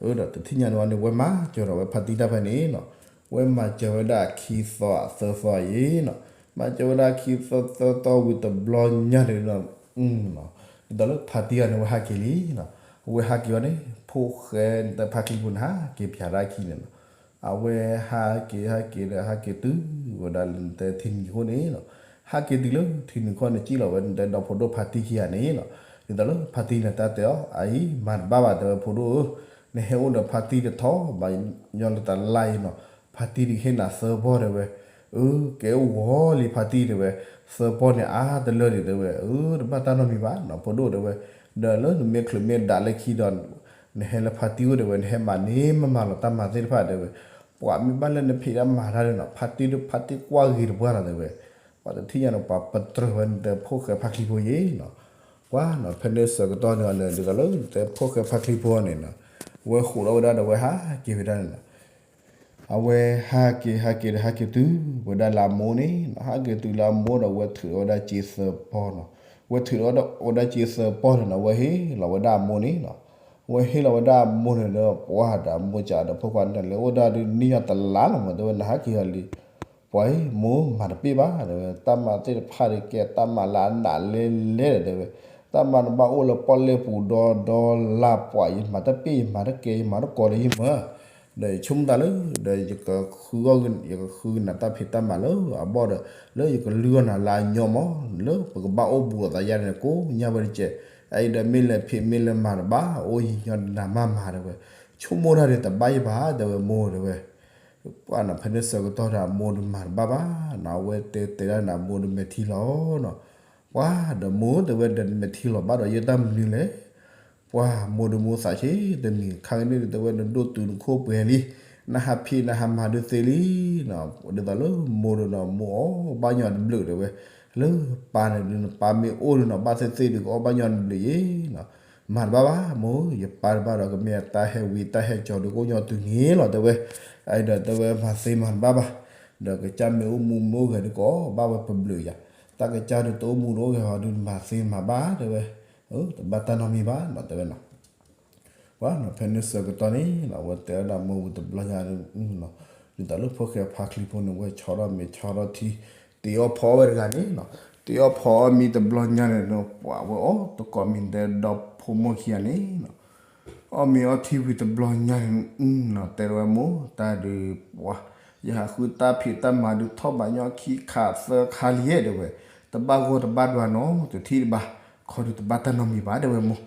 အၢဒီးတထံၣ်ညါန့ၣ်ဝဲန့ၣ် ဝဲမၤစၢၤဒီးဝဲဖါတံၢ်တၢ်ဖဲန့ၣ်နီၤ, ဝဲမၤစၢၤဝဲဒၣ်ခံသီသၢသီအံၤနီၤ, မၤစၢၤဝဲဒၣ်ခံသီသၢသီဝံၤတဘျီညါန့ၣ်နီၤ ဒ်သိးလၢဖါတံၢ်ဂၤန့ၣ် ဝဲဟးက့ၤလံနီၤ, ဝဲဟးက့ၤဝဲန့ၣ် ဖိၣ်ဃဲနတဲဖါချံဖိန့ၣ် ဟးက့ၤပၠးတၢ်ခံန့ၣ်နီၤ, အဝဲဟးက့ၤဟးက့ၤဒီးဟးက့ၤတုၤဝဲဒၣ်လၢနတဲထံနံၤအဃိန့ၣ်, ဟးက့ၤတုၤလၢထံနံၤခီန့ၣ် စံၣ်လီၤဝဲနတဲဒီးဖိဒိၣ်ဖါတံၢ်ခံဂၤန့ၣ်နီၤ, ဒ်သိးလၢဖါတံၢ်န့ၣ်တၢ်တဲအီၤ အအံၤမၤတဘၣ်ဘၣ် တဲဝဲဖိဒိၣ်ဧၢ, နဟဲအိၣ်ဒီးဖါတံၢ်တထီၣ်ဘးညီလၢတလါအံၤနီၤ, ဖါတံၢ်ဒုးကဟ့ၣ်နၤသၢပီၢ်တဲဝဲ, အၢ ကဲအိၣ်ဂီၤလံဖါတံၢ်တဲဝဲ, သၢပီၢ်န့ၣ်အါတလၢဒံးတဲဝဲ, အၢ တဘၣ်တၢ်နီတမံၤဘၣ်နီၤ ဖိဒိၣ်တဲဝဲ, ဒီးလၢနမ့ၢ်ချုးမ့ၢ်ဒၣ်လၢခံဒီး နဟဲလၢဖါတံၢ်အိၣ်တဲဝဲ နဟဲမၤန့ၢ်မၤမၤလီၤတၢ်မၤသ့ၣ်တဖၣ်တဲဝဲ, ပှၤမ့ၢ်ဘၣ်လၢနဖံးတၢ်မၤတၢ်ဒီးနီၤ ဖါတံၢ်ဒုးဖါတံၢ်ကွၢ်ဂ့ၤတပှၢ်လီၤတဲဝဲ, ပှၤတထံၣ်ညါန့ၣ် ပှၤပတြၢၤဝဲနတဲဖိၣ်ဃဲဖါချံဖိယ့ၣ်နီၤ, ပှၤနီၤ ဖဲန့ၣ်ဆၢကတီၢ်န့ၣ်န့ၣ် ဒ်သိးလၢနတဲဖိၣ်ဃဲဖါချံဖိန့ၣ်နီၤ, ဝဲဃိးထီၣ်ဝဲဒၣ်ဒီးဝဲဟးက့ၤဝဲဒၣ်န့ၣ်နီၤ အဝဲဟးက့ၤဟးက့ၤဒီးဟးက့ၤတုၤဝဲဒၣ်လၢအမိၢ်န့ၣ်နီၤ, ဟးက့ၤတုၤလၢအမိၢ်ဒီးဝဲထုးထီၣ်ဝဲဒၣ်စ့သၢပီၢ်နီၤ, ဝဲထုးထီၣ်ဝဲဒၣ်စ့သၢပီၢ်န့ၣ်နီၤ ဝဲဟ့ၣ်လီၤဝဲဒၣ်အမိၢ်န့ၣ်နီၤ, ဝဲဟ့ၣ်လီၤဝဲဒၣ်အမိၢ်န့ၣ်ဒီး ပှၤဒီးအမိၢ်စံးဒီးဖိခွါန့ၣ် လဲၤအိၣ်ဒၣ်ဒုးနံၣ်ညီတလါလီၤမး တဲဝဲ နဟးက့ၤအီၤလံ ပှၤအံၤ မိၢ်မၤတပ့ၢ်ဘၣ်တဲဝဲ, တၢ်မၤသ့ၣ်တဖၣ်ဒီးကဲတၢ်မၤလၢအနးလဲလဲဒီးတဲဝဲ, တၢ်မၤနဘၣ်အိၣ်လၢပီၣ်လဲၣ်ပူၤဒီဒီလါပှၤ ယမၤတပ့ၢ် ယမၤတကဲ ယမၤတကိးလၢယမၢ်, ဒီးယဆိကမိၣ်တၢ်လၢ ဒီးယကဃုအီၣ် ယကဃုနၤတၢ်ဖံးတၢ်မၤလၢအဘီၣ်ဒီး လၢယကလုၢ်အီၣ်နၤလၢအညီမး လၢပကဘၣ်အိၣ်ဘူးအသးယါန့ၣ် ကိးညါဝဲတကဲး, အအံၤဒီးမ့ၢ်လဲၤဖံးမ့ၢ်လဲၤမၤတဘၣ် အိၣ်ယံၤညီနၤမၤမၤတဲဝဲ, ဆိကမိၣ်တၢ်ဒီးတဘၣ်ယဘၣ်တဲဝဲမိၢ်တဲဝဲ ပှၤနီၤ ဖဲန့ၣ်ဆၢကတီၢ်ဒီးအမိၢ်ဒီးမၤတဘၣ်ဘၣ်နီၤ, အဝဲတဲတဲဒၣ်န့ၣ် အမိၢ်ဒီးမဲာ်ထံလီၤနီၤ, ပှၤဒီးမိၢ်တဲဝဲဒီးမဲာ်ထံလီၤဘၣ်ဒီးယတၢ်မနုၤလဲၣ်, ပှၤမိၢ်ဒီးမိၢ်သးဆ့တမံၤခါကန့ၣ်ဒီးတဲဝဲ နဒိၣ်တုာ်နခိၣ်ပှဲၤလံ, နဟးဖံးနဟးမၤဒုးသ့လံနီၤ, ဒ်သိးလၢမိၢ်ဒီးနီၤ မိၢ်အီၣ်ဘၣ်ညီတဘျုးတဲဝဲ, လၢပၢ်န့ၣ်ဒုးနပၢ်မ့ၢ်အိၣ်ဒီးနီၤ ဘၣ်သ့ၣ်သ့ၣ်ဒုးကအီၣ်ဘၣ်ညီတဘျုးယ့ၤနီၤ မၤတဘၣ်ဘၣ် မိၢ်ဧၢ, ယပၢ်တဘၣ်ဒီးကမ့ၢ်အတၢ်ဟဲဝံတၢ်ဟဲကၠီၤဒုးကအိၣ်ညီတုၤန့ၣ်လီၤ တဲဝဲ, အအံၤဒီးတဲဝဲမၤသ့မၤတဘၣ်ဘၣ်, ဒီးကစၢ်မ့ၢ်အိၣ်မူမ့ၢ်အိၣ်ဂဲၤဒုး ကဘၣ်ဝဲပဘျုးယၤ, တၢ်ကစၢ်ဒုးတအိၣ်မူတအိၣ်ဂဲၤဟီဒုး မၤသ့မၤဘၣ်တဲဝဲ, တဘၣ်တၢ်နီတမံၤဘၣ်နီၤ တဲဝဲနီၤ ပှၤနီၤ ဖဲန့ၣ်ဆၢကတီၢ်န့ၣ်နီၤ အဝဲတဲဝဲဒၣ်မိၢ်ဝံၤတဘျီညါ, ဒ်သိးလၢဖိၣ်ဃဲဖါချံဖိန့ၣ် ဝဲဆီထီၣ်မ့ၤဆီထီၣ်ထံ, တ့အီၣ်ဖီအီၣ်ဝဲတဂၤန့ၣ်နီၤ, တ့အီၣ်ဖီအီၣ်မံတဘျီညါန့ၣ်နီၤ ပှၤဝဲအီၣ်တကိးမံၤဒီးဒီဖိမိၢ်ခံဂၤန့ၣ်နီၤ, အီၣ်မ့ၤအီထံဝံၤတဘျီညါန့ၣ်နီၤ တဲဝဲမိၢ် တၢ်ဒုးပှၤ ယဟးဃုတၢ်ဖံးတၢ်မၤဒုးထီၣ်ဘးညီခံခါ သၢခါလံဧါ တဲဝဲ, တဘၣ်ဂီၢ်တဘၣ်ဒွးနီၤ တထံၣ်တဘၣ်, ခီဒုးတဘၣ်တၢ်နီတမံၤဘၣ် တဲဝဲမိၢ်,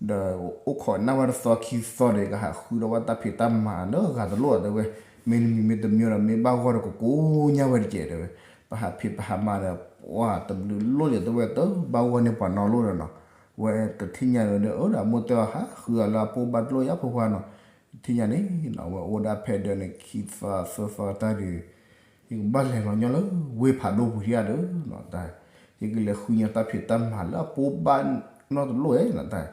ဒီးအိၣ်ခိးနၢ်ဝဲတသီခံသီဒီး ကဟးဃုဒီးဝဲတၢ်ဖံးတၢ်မၤလၢအဂၤတလိၣ်တဲဝဲ, မ့ၢ်တမံၤမ့ၢ်တမံၤဒီး မ့ၢ်ဘၣ်ဂီၢ်ဒီးကကိးညါဝဲတကဲတဲဝဲ, ပဟးဖံးပဟးမၤဒီး ပှၤတဘျုးလိၣ်လံတဲဝဲ တဘၣ်ဂီၢ်န့ၢ်ပှၤနီတလိၣ်ဒီးနီၤ, ဝဲတထံၣ်ညါန့ၣ်ဒီး အၢ ဒီးအမိၢ်တဲအီၤ ဟးဃုအီၤလၢအပိၢ်ဘၣ်တလိၣ်ယါဖိခွါနီၤ, တထံၣ်ညါန့ၣ်နီၤ ဝဲအိၣ်ဒၣ်ဖဲဒၢးန့ၣ် ခံသီသၢသီတၢ်ဒီး ယကဘၣ်လဲၤလီၤညီလၢဝ့ၢ်ဖးဒိၣ်ပူၤထံၣ်ဧါဒီးနီၤ, တၢ် ယကလဲၤဃုညီတၢ်ဖံးတၢ်မၤလၢအပိၢ်ဘၣ်နီတလိၣ်နီၤ, တၢ်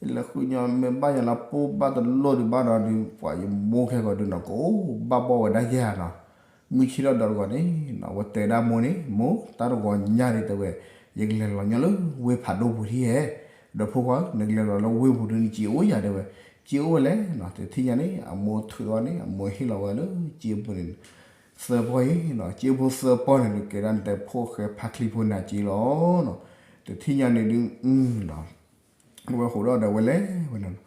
ယလဲၤဃုညီမ့ၢ်ဘၣ်ညီလၢအပိၢ်ဘၣ်တလိၣ်ဒုးဘၣ်ဒီးဒုး ပှၤယမိၢ်ခဲကိာ်ဒုးနီၤ ကအိၣ်ဘၣ်ဘီၣ်ဝဲဒၣ်ယဲၢ်နီၤ, မုၢ်ဆ့ၣ်ထီၣ်ဒီးတဂီၤန့ၣ်နီၤ ဝဲတဲဒၣ်မိၢ်န့ၣ် မိၢ် တၢ်တဂီၤညါဒုးတဲဝဲ, ယကလဲၤလီၤညီလၢဝ့ၢ်ဖးဒိၣ်ပူၤထံၣ်ဧါ, ဒီးဖိခွါ နကလဲၤလီၤလၢဝ့ၢ်ပူၤဒုး နစံးအိၣ်ယၤတဲဝဲ, စံးအိၣ်ဝဲလဲၣ်နီၤ, တထံၣ်ညါန့ၣ် အမိၢ်ထုးအီၤန့ၣ် အမိၢ်ဟ့ၣ်လီၤဝဲလၢစ့ဖိန့ၣ် သၢပီၢ်အံၤနီၤ, စ့ဖိသၢပီၢ်န့ၣ်ဒုး ကဲဒၣ်နတဲဖိၣ်ဃဲဖါချံဖိန့ၣ်စ့လီၤနီၤ, တထံၣ်ညါန့ၣ်ဒုး ဝဲဃိးဒီးဒီးဝဲလဲၤဝဲန့ၣ်နီၤ,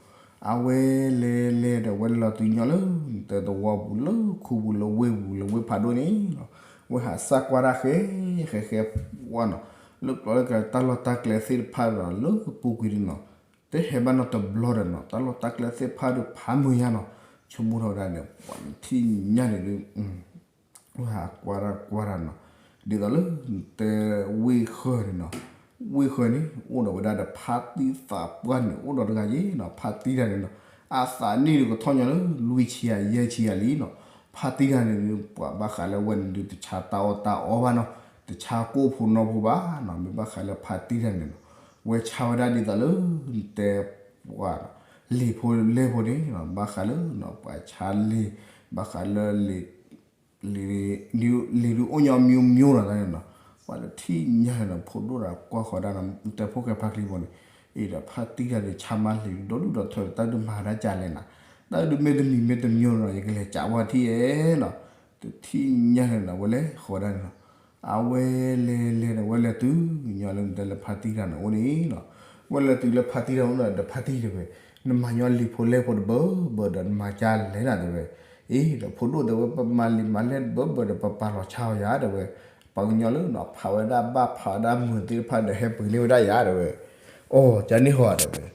အဝဲလဲၤလဲၤဒီးဝဲလဲၤလီၤတုၤညီလၢ နတဲသဝီပူၤလၢခူပူၤလၢဝ့ၢ်ပူၤလၢဝ့ၢ်ဖးဒိၣ်န့ၣ်နီၤ, ဝဲဟးစၢ်ကွၢ်တၢ်ဃဲ ဃဲဃဲဝါနီၤ, လၢကျီလၢကျဲတၢ်လီၢ်တၢ်ကျဲသ့ၣ်တဖၣ်ဒီးလၢပူၤကွံာ်ဒုးနီၤ, တဟဲဘၣ်နီတဘျီဒီးနီၤ, တၢ်လီၢ်တၢ်ကျဲသ့ၣ်တဖၣ်ဒုးဖးမုာ်ညါနီၤ, ဆိကမိၣ်ထီၣ်ဝဲဒၣ်န့ၣ် ပှၤတထံၣ်ညါန့ၣ်ဒုး ဝဲဟးကွၢ်တၢ်ကွၢ်တၢ်နီၤ, ဒ်သိးလၢနတဲဝ့ၢ်ဃၢၤန့ၣ်နီၤ, ဝ့ၢ်ဃၢၤန့ၣ် အိၣ်ဒီးဝဲဒၣ်ဒီးဖါတံၢ်သးပှၢ်န့ၣ် အိၣ်ဒီးတဂၤယ့ၣ်နီၤ, ဖါတံၢ်တဂၤန့ၣ်နီၤ, အသးနံၣ်ဒုးကထီၣ်ညီလၢလွံၢ်ဆံယဲၢ်ဆံယဲၢ်လံနီၤ, ဖါတံၢ်တဂၤန့ၣ်ဒုး ပှၤဘၣ်ဃးလၢဝဲန့ၣ်ဒုး တဆါတၢ်အီၣ်တၢ်အီဘၣ်နီၤ, တဆါကိၣ်ဖိနီဖိဘၣ်နီၤ, မ့ၢ်ဘၣ်ဃးလၢဖါတံၢ်တဂၤန့ၣ်နီၤ, ဝဲဆါဝဲဒၣ်ဒ်သိးလၢ နတဲပှၤ လံာ်ဖိလဲၢ်ဖိန့ၣ်နီၤ, ဘၣ်ဃးလၢနီၤ ပှၤဆါလံာ် ဘၣ်ဃးလၢ လံာ်ဒုးအိၣ်ညီမျိုးမျိုးနီၤတၢ်န့ၣ်နီၤ, ပှၤတထံၣ်ညါန့ၣ်နီၤ ဖိဒိၣ်ဒီးကွၢ်ဃီၤဒၣ်နီၤ တဲဖိၣ်ဃဲဖါချံဖိန့ၣ်, အံၤဒီးဖါတံၢ်တဂၤန့ၣ် ဆါမါလံာ်ဒီဒူၣ်ဒီထၢ တၢ်ဒုးမၤဒၣ်ကလဲၣ်နီၤ, တၢ်ဒုးမ့ၢ်တမံၤမ့ၢ်တမံၤနီၤ ယကလဲၤကးဝဲထံၣ်ဧါနီၤ, တထံၣ်ညါန့ၣ်နီၤ ဝဲလဲၤဃီၤဒၣ်န့ၣ်နီၤ, အဝဲလဲၤလဲၤဒီးဝဲလဲၤတုၤညီလၢနတဲလၢဖါတံၢ်တဂၤန့ၣ်အိၣ်န့ၣ်နီၤ, ဝဲလဲၤတုၤလၢဖါတံၢ်တဂၤအိၣ်န့ၣ်ဒီး ဖါတံၢ်တဲဝဲ, နမၤညီလံာ်ဖိလဲၢ်ဖိတဘၢဘၢဒီးနမၤကလဲၣ်နီၤတဲဝဲ, အ့ဒီးဖိဒိၣ်တဲဝဲ ပမၤလံာ်မၤလဲၢ်တဘၢဘၢဒီး ပပာ်လီၤဆါအီၤယၤတဲဝဲ, ပှၤကညီလၢနီၤ ဖးဝဲဒၣ်ဘၣ်ဖးဝဲဒၣ်မုာ်သ့ၣ်တဖၣ်ဒီး ဟဲပှ့ၤန့ၢ်ဝဲဒၣ်ယၤတဲဝဲ, အိ ကန့ၢ်ဟီတဲဝဲ,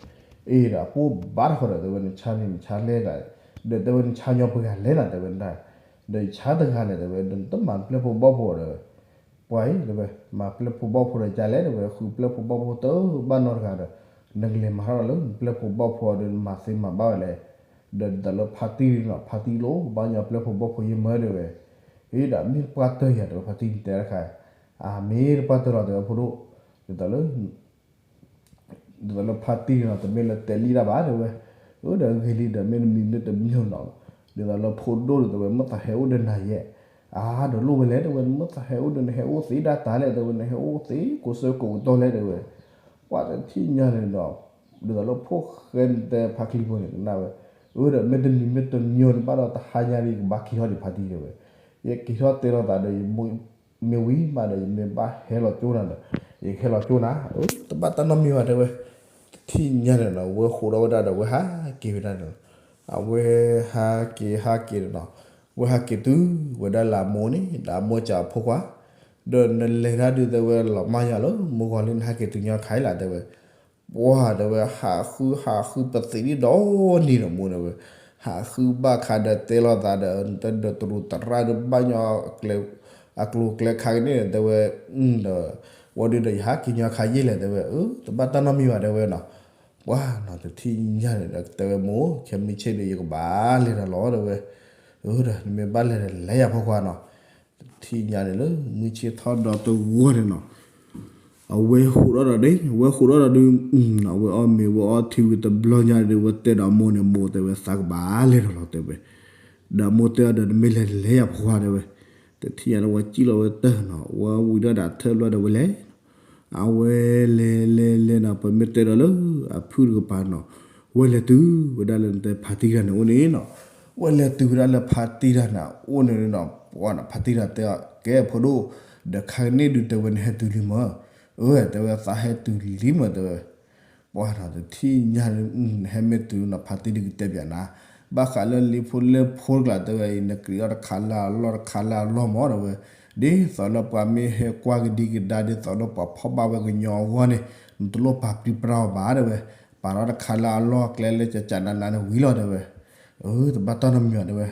အ့ဒီးအပိၢ်ဘၣ်တဃီဒီးတဲဝဲ နဆါန့ၣ်နဆါလဲၢ်ဒၣ်, ဒီးတဲဝဲနဆါညီပှၤဂၤလဲၣ်နီၤတဲဝဲဒၣ်, ဒီးယဆါတဂၤလဲၣ်တဲဝဲ ဒီးနတမၤပျဲၢ်ဖိဘီၣ်ဖိဒီး ပှၤအံၤတဲဝဲ မၤပျဲၢ်ဖိဘီၣ်ဖိဒီးကလဲၣ်တဲဝဲ ဃုပျဲၢ်ဖိဘီၣ်ဖိတဘၣ်နီတဂၤဒီး နကလဲၤမၤထီၣ်လၢနပျဲၢ်ဖိဘီၣ်ဖိဒီး နမၤသ့မၤဘၣ်ဝဲလဲၣ်, ဒီးဒ်သိးလၢဖါတံၢ်နီၤ ဖါတံၢ်လိၣ်ဘၣ်ညီပျဲၢ်ဖိဘီၣ်ဖိယမၢတဲဝဲ, အ့ဒီးမ့ၢ်တပှၢ်တၢၢ်ယၤတဲဝဲ ဖါတံၢ်တဲတခါ, အမ့ၢ်တပှၢ်တၢၢ်လီၤတဲဝဲဖိဒိၣ်, ဒ်သိးလၢ ဒ်သိးလၢဖါတံၢ်န့ၣ်နီၤ တမ့ၢ်လၢတဲလံတၢ်ဘၣ်တဲဝဲ, အၢဒီးဂ့ၤလံဒီးမ့ၢ်တမံၤမ့ၢ်တမံၤနီၤ, ဒ်သိးလၢဖိဒိၣ်န့ၣ်တဲဝဲ မ့ၢ်သးဟဲအိၣ်ဒီးနၤယဲၢ်, အါဒီးလိၣ်ဝဲလဲၣ်တဲဝဲ မ့ၢ်သးဟဲအိၣ်ဒီး နဟဲအိၣ်သ့ဒၣ်တၢ်လဲၣ်တဲဝဲ နဟဲအိၣ်သ့ကိးဆၢကိးကတီၢ်လဲၣ်တဲဝဲ, ပှၤတထံၣ်ညါန့ၣ်ဒီး ဒ်သိးလၢဖိၣ်ဃဲနတဲဖါချံဖိန့ၣ် ကနၣ်ဝဲ, အၢဒီးမ့ၢ်တမံၤမ့ၢ်တမံၤတဘၣ်ဒီး တဟါညါဒီးယကဘၣ်က့ၤထီၣ်ဒီးဖါတံၢ်တဲဝဲ, ယက့ၤထီၣ်တဲလိာ်သးဒီး မ့ၢ်ဝံၤမးဒီး ယမ့ၢ်ဘၣ်ဟဲလီၤကၠိနၤဒီး ယကဟဲလီၤကၠိနၤ, အၢ တဘၣ်တၢ်နီတမံၤဘၣ်တဲဝဲ, တထံၣ်ညါန့ၣ်နီၤ ဝဲဃိးဒီးဝဲဒၣ်ဒီး ဝဲဟးက့ၤဝဲဒၣ်န့ၣ်နီၤ, အဝဲဟးက့ၤဟးက့ၤန့ၣ်နီၤ, ဝဲဟးက့ၤတုၤဝဲဒၣ်လၢအမိၢ်န့ၣ် ဒီးအမိၢ်စံးဖိခွါ, ဒီးနလဲၤတၢ်ဒုးတဲဝဲ လီၤမၢ်ယၤလၢ မိၢ်ဂီၤလၢနဟးက့ၤတုၤညီခါအံၤလီၤတဲဝဲ, ပှၤတဲဝဲ ဟးဃုဟးဃုပသံးဒံးဒီးန့ၣ်ဒီးမိၢ်တဲဝဲ, ဟးဃုဘၣ်ခါဒီးတဲလိာ်သးဒီး တၢ်ဒီးတရူးတရၣ်ဒီးဘၣ်ညီ အကျိၤအကျဲခါကန့ၣ်ဒီးတဲဝဲ, ဒီး ဝံၤဒုးဒီးယဟးက့ၤညီခါယ့ၢ်လဲၣ်တဲဝဲ, အၢ တဘၣ်တၢ်နီတမံၤဘၣ်တဲဝဲနီၤ, ပှၤနီၤ တထံၣ်ညါန့ၣ်ဒီးတဲဝဲ မိၢ် ခဲမုၢ်ဆ့ၣ်ဒီးယကဘၣ်လဲၤဒီးလီၤတဲဝဲ, အၢ ဒီးနမ့ၢ်ဘၣ်လဲၤဒီးလဲၤယၤဖိခွါနီၤ, တထံၣ်ညါန့ၣ်လၢ မုၢ်ဆ့ၣ်ထီၣ်ဒီးတဂီၢ်န့ၣ်နီၤ, အဝဲဃိးဒီးဒီးန့ၣ် အဝဲဃိးဒီးဒီးဒုး အဝဲအီၣ်မ့ၤဝဲအီထံဝံၤတဘျီညါဒီး ဝဲတဲဒီးအမိၢ်န့ၣ် မိၢ်တဲဝဲသးကဘၣ်လဲၤဒီးလီၤတဲဝဲ, ဒီးအမိၢ်တဲအီၤဒီး နမ့ၢ်လဲၤလဲၤယၤဖိခွါတဲဝဲ, တထံၣ်ညါန့ၣ် ဝဲစံၣ်လီၤဝဲတၢ်နီၤ ဝဲဝံၤဒီးဒၣ်ထၢၣ်ဘျီဒီးဝဲလဲၤ အဝဲလဲၤလဲၤလဲၤနီၤ ပမ့ၢ်တဲဒီးလၢ အဖုၣ်တကပၤနီၤ, ဝဲလဲၤတုၤဝဲဒၣ်လၢနတဲဖါတံၢ်တဂၤန့ၣ်အိၣ်န့ၣ်နီၤ, ဝဲလဲၤတုၤဝဲဒၣ်လၢဖါတံၢ်တဂၤန့ၣ်အိၣ်န့ၣ်နီၤ, ပှၤနီၤ ဖါတံၢ်တဂၤတဲအီၤ ကဲဖိဒိၣ်, ဒီးခါကန့ၣ်ဒုးတဲဝဲနဟဲတုၤလံမၢ်, အၢ တဲဝဲသးဟဲတုၤလံမၢ်တဲဝဲ ပှၤနီၤ တထံၣ်ညါန့ၣ် နဟဲမ့ၢ်တုၤနီၤ ဖါတံၢ်ဒုးကတဲပၠးနၤ, ဘၣ်ဃးလၢလံာ်ဖိလဲၢ်ဖိတကျါတဲဝဲအံၤ နကြံးအီၤတခါလၢအလီၢ်တခါလၢအလီၢ်မၢ်တဲဝဲ, ဒ်သိးလၢပှၤမ့ၢ်ဟဲကွၢ်ကဒံကဒါ ဒ်သိးလၢပှၤဖီၣ်ဘၣ်ဝဲကညီအဂီၢ်န့ၣ် နတလိၣ်ပာ်ပျံၤပြါအီၤဘၣ်တဲဝဲ, ပ ပာ်ထီၣ်တခါလၢအလီၢ်ကျဲလၢကကနးနးန့ၣ်ဝံၤလီၤတဲဝဲ, အတဘၣ်တၢ်နီတမံၤဘၣ်တဲဝဲ,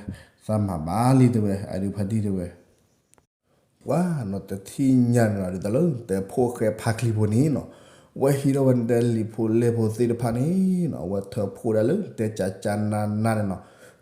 သးမၤဘၣ်လံတဲဝဲ အဒုးဖါတံၢ်တဲဝဲ ပှၤနီၤတထံၣ်ညါန့ၣ်နီၤ ဒ်သိးလၢနတဲဖိၣ်ဃဲဖါချံဖိန့ၣ်နီၤ, အဝဲဟံးထီၣ်ဝဲနတဲလံာ်ဖိလဲၢ်ဖိသ့ၣ်တဖၣ်န့ၣ်နီၤ အဝဲထၢဖှိၣ်ဒၣ်လၢနတဲကကနးနးန့ၣ်နီၤ,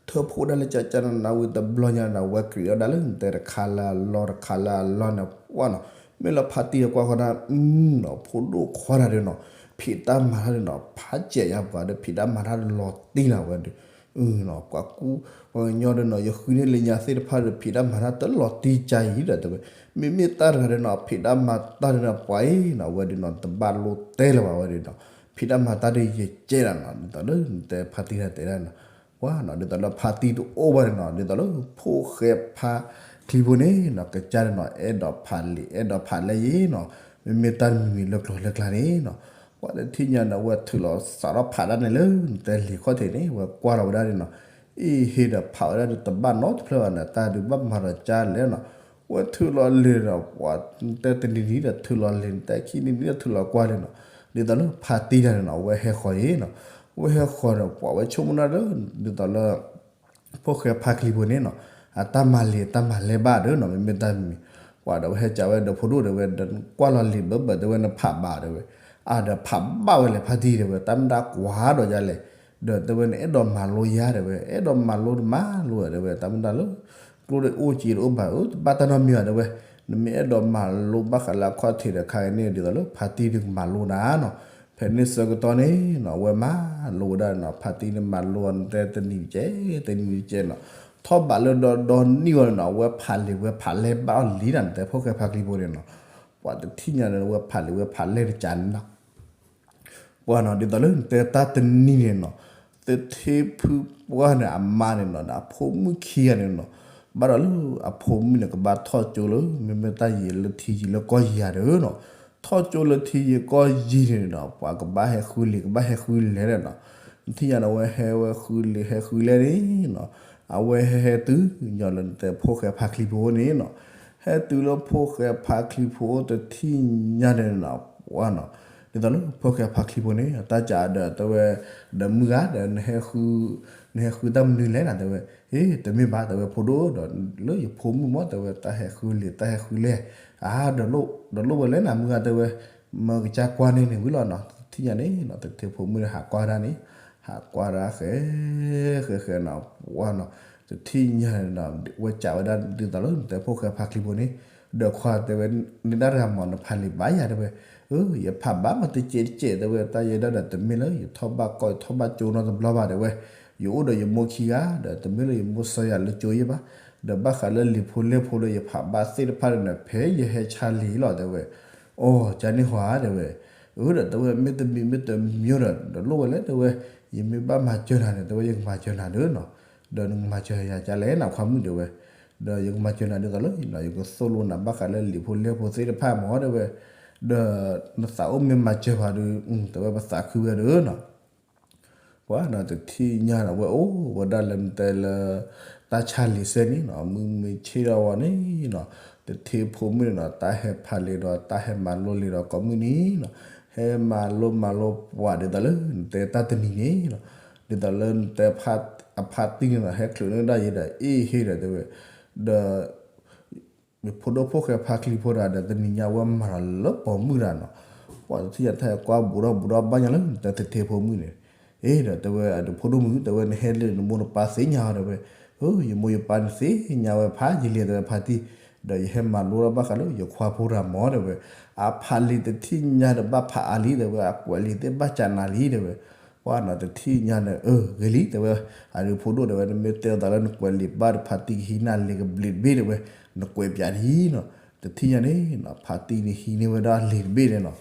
ထၢဖှိၣ်ဒၣ်လၢကကနးနးဝံၤတဘျီညါန့ၣ်နီၤ အဝဲကြံးထီၣ်ဒၣ်လၢနတဲတခါလၢအလီၢ်တခါလၢအလီၢ်န့ၣ် ပှၤနီၤ, မ့ၢ်လၢဖါတံၢ်ဒီးကွၢ်ဃီဒၣ် အနီၤ ဖိဒိၣ်ခွါတၢ်ဒီးနီၤ, ဖံးတၢ်မၤတၢ်ဒီးနီၤ ဖးစဲးယါပှၤဒီး ဖံးတၢ်မၤတၢ်လီၤတံၢ်နၤဝဲဒီး ပှၤကူ ပှၤကညီဒီးနီၤ ယဃုန့ၢ်လၢညါသ့ၣ်တဖၣ်ဒီး ဖံးတၢ်မၤတၢ်တလီၤတံၢ်ကါအံၤဒီးတဲဝဲ, မ့မ့ၢ်တၢ်တဂၤဒီးနီၤ ဖံးတၢ်မၤတၢ်ဒီးနီၤ ပှၤအံၤနီၤ အဝဲဒီးနီၤ တဘၣ်လိၣ်တဲလၢၤဘၣ်ဝဲဒီးနီၤ, ဖံးတၢ်မၤတၢ်ဒီးယကဲဒၣ်နီၤ ဒ်သိးလၢနတဲဖါတံၢ်တၢ်တဲဒၣ်နီၤ, ပှၤနီၤ ဒ်သိးလၢဖါတံၢ်တအိၣ်ဘၣ်ဒီးနီၤ ဒ်သိးလၢဖိၣ်ဃဲဖါချံဖိန့ၣ်နီၤ ကစၢ်ဒီးနီၤ အဲၣ်ဒိးဖးလံာ် အဲၣ်ဒိးဖးလဲၢ်ယဲနီၤ, မ့မ့ၢ်တၢ်တမံၤမံၤလၢကျိၤလၢကျါန့ၣ်နီၤ ပှၤတထံၣ်ညါန့ၣ် အဝဲထုးလီၤစးထီၣ်ဖးဒၣ်န့ၣ်လၢ နတဲလံာ်ခီၣ်ထံးန့ၣ် ဝဲကွၢ်လီၤဝဲဒၣ်န့ၣ်နီၤ, အ့ဟ့ဒီးဖးဝဲဒၣ်ဒီးတဘၣ်နီတဖျၢၣ်ဘၣ်န့ၣ် တၢ်ဒုးဘၣ်မၤဒီးကါလဲၣ်နီၤ, ဝဲထုးလီၤလံာ်ဒီး ပှၤတဲတနံၤနံၤဒီးထုးလီၤလံာ် နတဲခံနံၤနံၤဒီးထုးလီၤကွၢ်လံနီၤ, ဒ်သိးလၢဖါတံၢ်တၢ်န့ၣ်နီၤ အဝဲဟဲဃီၤယဲနီၤ, အဝဲဟဲဃီၤဒီး ပှၤဝဲဆိကမိၣ်ဒၣ်လၢ ဒ်သိးလၢ ဖိၣ်ဃဲဖါချံဖိန့ၣ်နီၤ, အတၢ်မၤလံာ်အတၢ်မၤလဲၢ်ဘၣ်ဒီးနီၤ မ့မ့ၢ်တၢ်မံၤမံၤ, ပှၤဒီးဝဲဟဲကးဝဲဒီးဖိဒိၣ်တဲဝဲ ကွၢ်လီၤလံာ်ဘၢဘၢတဲဝဲ နဖးဘၣ်တဲဝဲ, အါဒီးဖးဘၣ်ဝဲလဲၣ်ဖါတံၢ်တဲဝဲ တၢ်မ့ၢ်တၢ်ကွၢ်ဒီးယၤလဲၣ်, ဒီးတဲဝဲနအဲၣ်ဒိးမၤလိယၤတဲဝဲ အဲၣ်ဒိးမၤလိတမၤလိတဲဝဲ တၢ်မ့ၢ်တၢ်လၢ ကျိၣ်ဒီးအိၣ်က့ၤတအိၣ်ဘၣ် တဘၣ်တၢ်နီတမံၤဘၣ်တဲဝဲ, နမ့ၢ်အဲၣ်ဒိးမၤလိဘၣ်ဃးလၢအခီၣ်ထံးဒီးခါအံၤန့ၣ် ဒ်သိးလၢဖါတံၢ်ဒုးကမၤလိနၤနီၤ, ဖဲန့ၣ်ဆၢကတီၢ်န့ၣ်နီၤ အဝဲမၤလိဝဲဒၣ်နီၤ ဖါတံၢ်န့ၣ်မၤလိအီၤ နတဲတနံၤတကဲး တနံၤတကဲးနီၤ, ထီၣ်ဘးလၢဒီဒီနံၣ်ဝဲန့ၣ်နီၤ အဝဲဖးလံာ်ဝဲဖးလဲၢ်ဘၣ်အီၤလံဒၣ် နတဲဖိၣ်ဃဲဖါချံဖိန့ၣ်နီၤ, ပှၤတထံၣ်ညါန့ၣ် အဝဲဖးလံာ်ဝဲဖးလဲၢ်တကးန့ၣ်နီၤ ပှၤနီၤ ဒ်သိးလၢနတဲတၢ်တနံၤန့ၣ်နီၤ, သထ့ဖုပှၢ်န့ၣ်အမါန့ၣ်နီၤ ဒီးအဖိမုၣ်ခံဂၤန့ၣ်နီၤ, ဘၣ်ဒီးလၢအဖိမုၣ်န့ၣ် ကဘၣ်ထီၣ်ကၠိလၢ မ့မ့ၢ်တၢ်ယံာ်လၢထံယံာ်လၢကီၢ်ယံာ်ဧါဒီးနီၤ, ထီၣ်ကၠိလၢထံယံာ်ကီၢ်ယံာ်န့ၣ်နီၤ ပှၤကဘၣ်ဟဲဃုလံာ် ကဘၣ်ဟဲဃုလဲၢ်ဒီးနီၤ, နထံၣ်ညါန့ၣ် အဝဲဟဲဝဲဃုလံာ်ဟဲဃုလဲၢ်န့ၣ်နီၤ, အဝဲဟဲဟဲတုၤညီလၢနတဲဖိၣ်ဃဲဖါချံဖိန့ၣ်နီၤ, ဟဲတုၤလၢဖိၣ်ဃဲဖါချံဖိအိၣ်တထံၣ်ညါန့ၣ်နီၤ, ပှၤနီၤ ဒ်သိးလၢဖိၣ်ဃဲဖါချံဖိန့ၣ် တၢ်ကးဒီးတဲဝဲ, ဒီးမုၢ်ဂၤဒီး နဟဲဃုတၢ်မနုၤလဲၣ်နၤတဲဝဲ, ဟ့ တမ့ၢ်ဘၣ်တဲဝဲ ဖိဒိၣ်ဒီး လၢယဖိမုၣ်မ့ၢ်တဲဝဲ တၢ်ဟဲဃုလံာ်တၢ်ဟဲဃုလဲၢ်, အါ ဒီးလိၣ်ဝဲလဲၣ်နၤ မုၢ်ဂၤတဲဝဲ, မ့ၢ်ကစၢ်ကွၢ်န့ၢ်န့ၣ်ဝံၤလီၤနီၤ, တထံၣ်ညါန့ၣ်နီၤ သထ့ဖိမုၣ်န့ၣ် ဟးကွၢ်ဒၣ်န့ၣ်, ဟးကွၢ်ဒၣ်ဃဲ ဃဲဃဲနီၤ, ပှၤနီၤ တထံၣ်ညါန့ၣ်နီၤ ဝဲကးဝဲဒၣ်ဒ်သိးလၢနတဲဖိၣ်ဃဲဖါချံဖိန့ၣ်, ဒီးခွါတဲဝဲ, နဒၣ်တဂၤမ့ၢ်နဖးလံာ်ဘၣ်ယၤတဲဝဲ, အၢ ယဖးဘၣ်မ့ၢ်တကဲးတကဲးတဲဝဲ တၢ်ယဲဒၣ်ဒီးတမ့ၢ်လၢယထီၣ်ဘၣ်ကီၢ်ယထီၣ်ဘၣ်ကၠိနီတဘျီဘၣ်တဲဝဲ, ယအိၣ်ဒီးယမိၢ်ခံဂၤ ဒီးတမ့ၢ်လၢယမိၢ်ဆှၢယၤလၢကၠိယဲဘၣ်, ဒီးဘၣ်ဃးလၢလံာ်ဖိလဲၢ်ဖိလၢယဖးဘၣ်သ့ၣ်တဖၣ်န့ၣ် ဖဲယဟဲဆါလံာ်လီၤတဲဝဲ, အိ ကန့ၣ်ဟီဧါတဲဝဲ, အၢ ဒီးတဲဝဲ မ့ၢ်တမံၤမ့ၢ်တမံၤဒီး ဒီးလိၣ်ဝဲလဲၣ်တဲဝဲ, ယမ့ၢ်ဘၣ်မၤစၢၤနၤန့ၣ် တဲဝဲ ယကမၤစၢၤနၤဒီးနီၤ, ဒီးနကမၤစၢၤယၤကလဲၣ်နခွါမုၣ်တဲဝဲ, ဒီးယကမၤစၢၤနၤဒ်သိးလၢ ယကသိၣ်လိနၤဘၣ်ဃးလၢလံာ်ဖိလဲၢ်ဖိသ့ၣ်တဖၣ်မ့ၢ်တဲဝဲ, ဒီးနသးအိၣ်မ့ၢ်မၤစၢၤပှၤဒီး တဲဝဲပသးခုဝဲဒီးနီၤ ပှၤနီၤ တထံၣ်ညါဒီး ဝဲအိၣ်ဝဲဒၣ်လၢနတဲလၢ တၢ်ဆါလံာ်စဲန့ၣ်နီၤ မုၢ်မ့ၢ်ဆ့ၣ်ထီၣ်ဝဲန့ၣ်နီၤ, သထ့ဖိမုၣ်န့ၣ်နီၤ တၢ်ဟဲဖးလံာ်ဒီး တၢ်ဟဲမၤလိလံာ်ဒီးကိးမုၢ်နံၤနီၤ, ဟဲမၤလိမၤလိပှၤဒ်သိးလၢ နတဲတၢ်တနံၤန့ၣ်နီၤ, ဒ်သိးလၢနတဲ အဖါတံၢ်န့ၣ်နီၤ ဟဲချုးန့ၢ်ဒၣ်ယဲဒီး အ့ၣ်ဟ့ၣ်ဒီးတဲဝဲ, ဒီး ယဖိဒိၣ်ဖိၣ်ဃဲဖါချံဖိတဂၤဒီး တနံၤညါဝဲမၤဒီးလၢပိာ်မုၣ်တဂၤနီၤ, ပှၤတထံၣ်ညါတၢ်ဟဲကွၢ်ဘူးထီၣ်ဘူးထီၣ်ဘၣ်ညါလၢ နတဲသထ့ဖိမုၣ်န့ၣ်, အ့ ဒီးတဲဝဲ အဒုးဖိဒိၣ်မုၣ် တဲဝဲ နဟဲလၢနမိၢ်နပၢ်သ့ၣ်ညါအီၤတဲဝဲ, အၢ ယမိၢ်ယပၢ်န့ၣ်သ့ၣ်ညါဝဲဖးယံာ်လံတဲဝဲဖါတံၢ်, ဒီးယဟဲမၤလိတၢ်ဘၣ်ဃးလၢယခွါဖိတဂၤမ့ၢ်တဲဝဲ, အဖးလံာ်တထံၣ်ညါဒီးဘၣ်ဖးအါလံတဲဝဲ အကွဲးလံာ်သ့ၣ်ဘၣ်ကနၤလံတဲဝဲ ပှၤနီၤ တထံၣ်ညါန့ၣ် အၢ ဂ့ၤလံ တဲဝဲ, အဒုးဖိဒိၣ်တဲဝဲ နမ့ၢ်တဲသးလၢနကွဲးလံာ်ဘၣ်ဒီး ဖါတံၢ်ကဟံးန့ၢ်လံာ်ကဘျံးတဘ့ၣ်တဲဝဲ, နကွဲးပၠးဒ်နီၤ, တထံၣ်ညါန့ၣ်နီၤ ဖါတံၢ်န့ၣ်ဟံးန့ၢ်ဝဲဒၣ်လံာ်တဘ့ၣ်န့ၣ်နီၤ,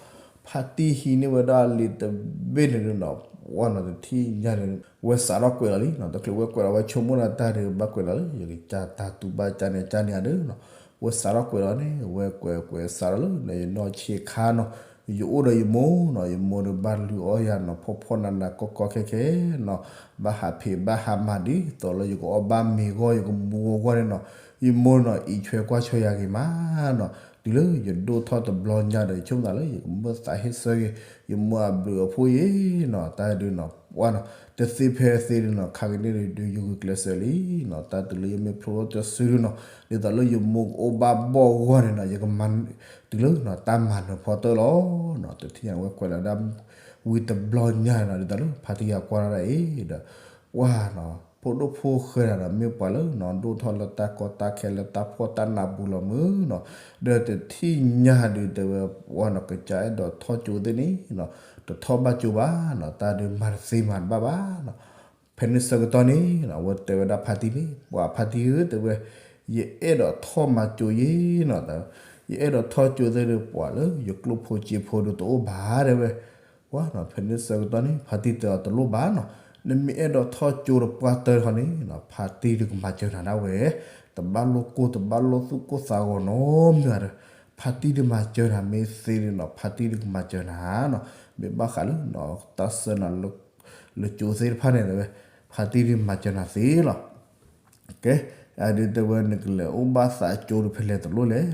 ဖါတံၢ်ဟံးန့ၢ်ဝဲဒၣ်လံာ်တဘ့ၣ်န့ၣ်နီၤ, ပှၤနီၤ တထံၣ်ညါန့ၣ် ဝဲစးထီၣ်ကွဲးလီၤလံနီၤ, တချုးဝဲကွဲးလီၤဝဲဆိကမိၣ်ဒီးတၢ်ဒီးဘၣ်ကွဲးလီၤလၢ ယကစၢ်တၢ်တူၢ်ဘၣ်ကၢ်န့ၣ်ကၢ်န့ၣ်ဧါဒီးနီၤ, ဝဲစးထီၣ်ကွဲးလီၤန့ၣ် ဝဲကွဲးကွဲးစးထီၣ်လၢ ယနီၢ်ဆံးခါနီၤ ယအိၣ်ဒီးယမိၢ်နီၤ, ယမိၢ်ဒီးဘၣ်လုၢ်အီၣ်ယၤနီၤ, ဖှီၣ်ဖှီၣ်နးနးကီၢ်ကီၢ်ခဲခဲနီၤ, ဘၣ်ဟးဖံးဘၣ်ဟးမၤဒ်သိးလၢ ယကအီၣ်ဘၣ်မ့ၤဂီၢ် ယကမူဂီၢ်န့ၣ်နီၤ, ယမိၢ်နီၤ အံးဆွဲကွၢ်ဆွဲယၤဂ့ၤမးနီၤ, တုၤလၢယဒိၣ်ထီၣ်တဘျီညါဒီး ယဆိကမိၣ်သးလၢ ယကမၢသးဟ့ၣ်ဆၢက့ၤ ယမိၢ်အဘျုးအဖှိၣ်အံၤနီၤ, တၢ်ဒုးနီၤ ပှၢ်နီၤ, တသ့ဖဲသ့ဒုးနီၤ ခါကန့ၣ်ဒုး ယဂုာ်ကျဲးစၢးလံနီၤ, တၢ်တုၤလၢယမ့ၢ်ဖျိထီၣ်တစုဒုးနီၤ ဒ်သိးလၢယမိၢ်ကအိၣ်ဘၣ်ဘီၣ်ဂီၢ်န့ၣ်နီၤ ယကမၤ တုၤလၢနီၤ တၢ်မၤနၢၤဖီတၢၣ်လီၤနီၤ, တထံၣ်ညါဝဲကွဲးလီၤဒၣ် ဝံၤတဘျီညါနီၤ ဒ်သိးလၢဖါတံၢ်ယၤကွၢ်ထီၣ်ဒၣ်အံၤဒီး ပှၢ်နီၤ ဖိဒိၣ်ဖိဃဲတဂၤနီၤ မ့ၢ်ပှၤလၢနီၤ ဒိၣ်ထီၣ်လၢတၢ်ကီတၢ်ခဲလၢတၢ်ဖှီၣ်တၢ်နးပူၤလီၤမုၢ်နီၤ, ဒီးတထံၣ်ညါဒုးတဲဝဲ ပှၢ်နီၤ ကစၢ်အဲၣ်ဒိးထီၣ်ကၠိသ့ၣ်န့ၣ်နီၤ တထီၣ်ဘၣ်ကၠိဘၣ်နီၤ, တၢ်ဒုးမၤတသ့မၤတဘၣ်ဘၣ်နီၤ, ဖဲန့ၣ်ဆၢကတီၢ်န့ၣ်နီၤ အဝဲတဲဝဲဒၣ်ဖါတံၢ်န့ၣ် ပှၢ်ဖါတံၢ်ဧၢ တဲဝဲ ယအဲၣ်ဒိးထီၣ်မၤကၠိယ့နီၤ, ယအဲၣ်ဒိးထီၣ်ကၠိသ့ၣ်ဒီး ပှၢ်လၢယကျိၣ်ဖိစ့ဖိဒုးတအိၣ်ဘၣ်တဲဝဲ ပှၢ်နီၤ ဖဲန့ၣ်ဆၢကတီၢ်န့ၣ် ဖါတံၢ်တဲအီၤတလိၣ်ဘၣ်နီၤ, နမ့ၢ်အဲၣ်ဒိးထီၣ်ကၠိဒီးပှၢ်တၢၢ်တခီန့ၣ်နီၤ ဖါတံၢ်ဒုးကမၤစၢၤနၤဒၣ်ဝဲ, တဘၣ်လိၣ်ကိၢ် တဘၣ်လိၣ်သူၣ်ကိၢ်သးဂီၤနီတမံၤဒီး ဖါတံၢ်ဒုးမၤစၢၤနၤမ့ၢ်သ့န့ၣ်နီၤ ဖါတံၢ်ဒုးကမၤစၢၤနၤနီၤ, မ့ၢ်ဘၣ်ဃးလၢနီၤ တၢ်ဆှၢနၤ လၢကၠိသ့ၣ်တဖၣ်န့ၣ်တဲဝဲ ဖါတံၢ်ဒုးမၤစၢၤနၤသ့လီၤ. ကဲ, အဒုးတဲဝဲနကလဲၤအိၣ်ဘၣ်သးကၠိတဖဲလဲၣ်တလိၣ်လဲၣ်,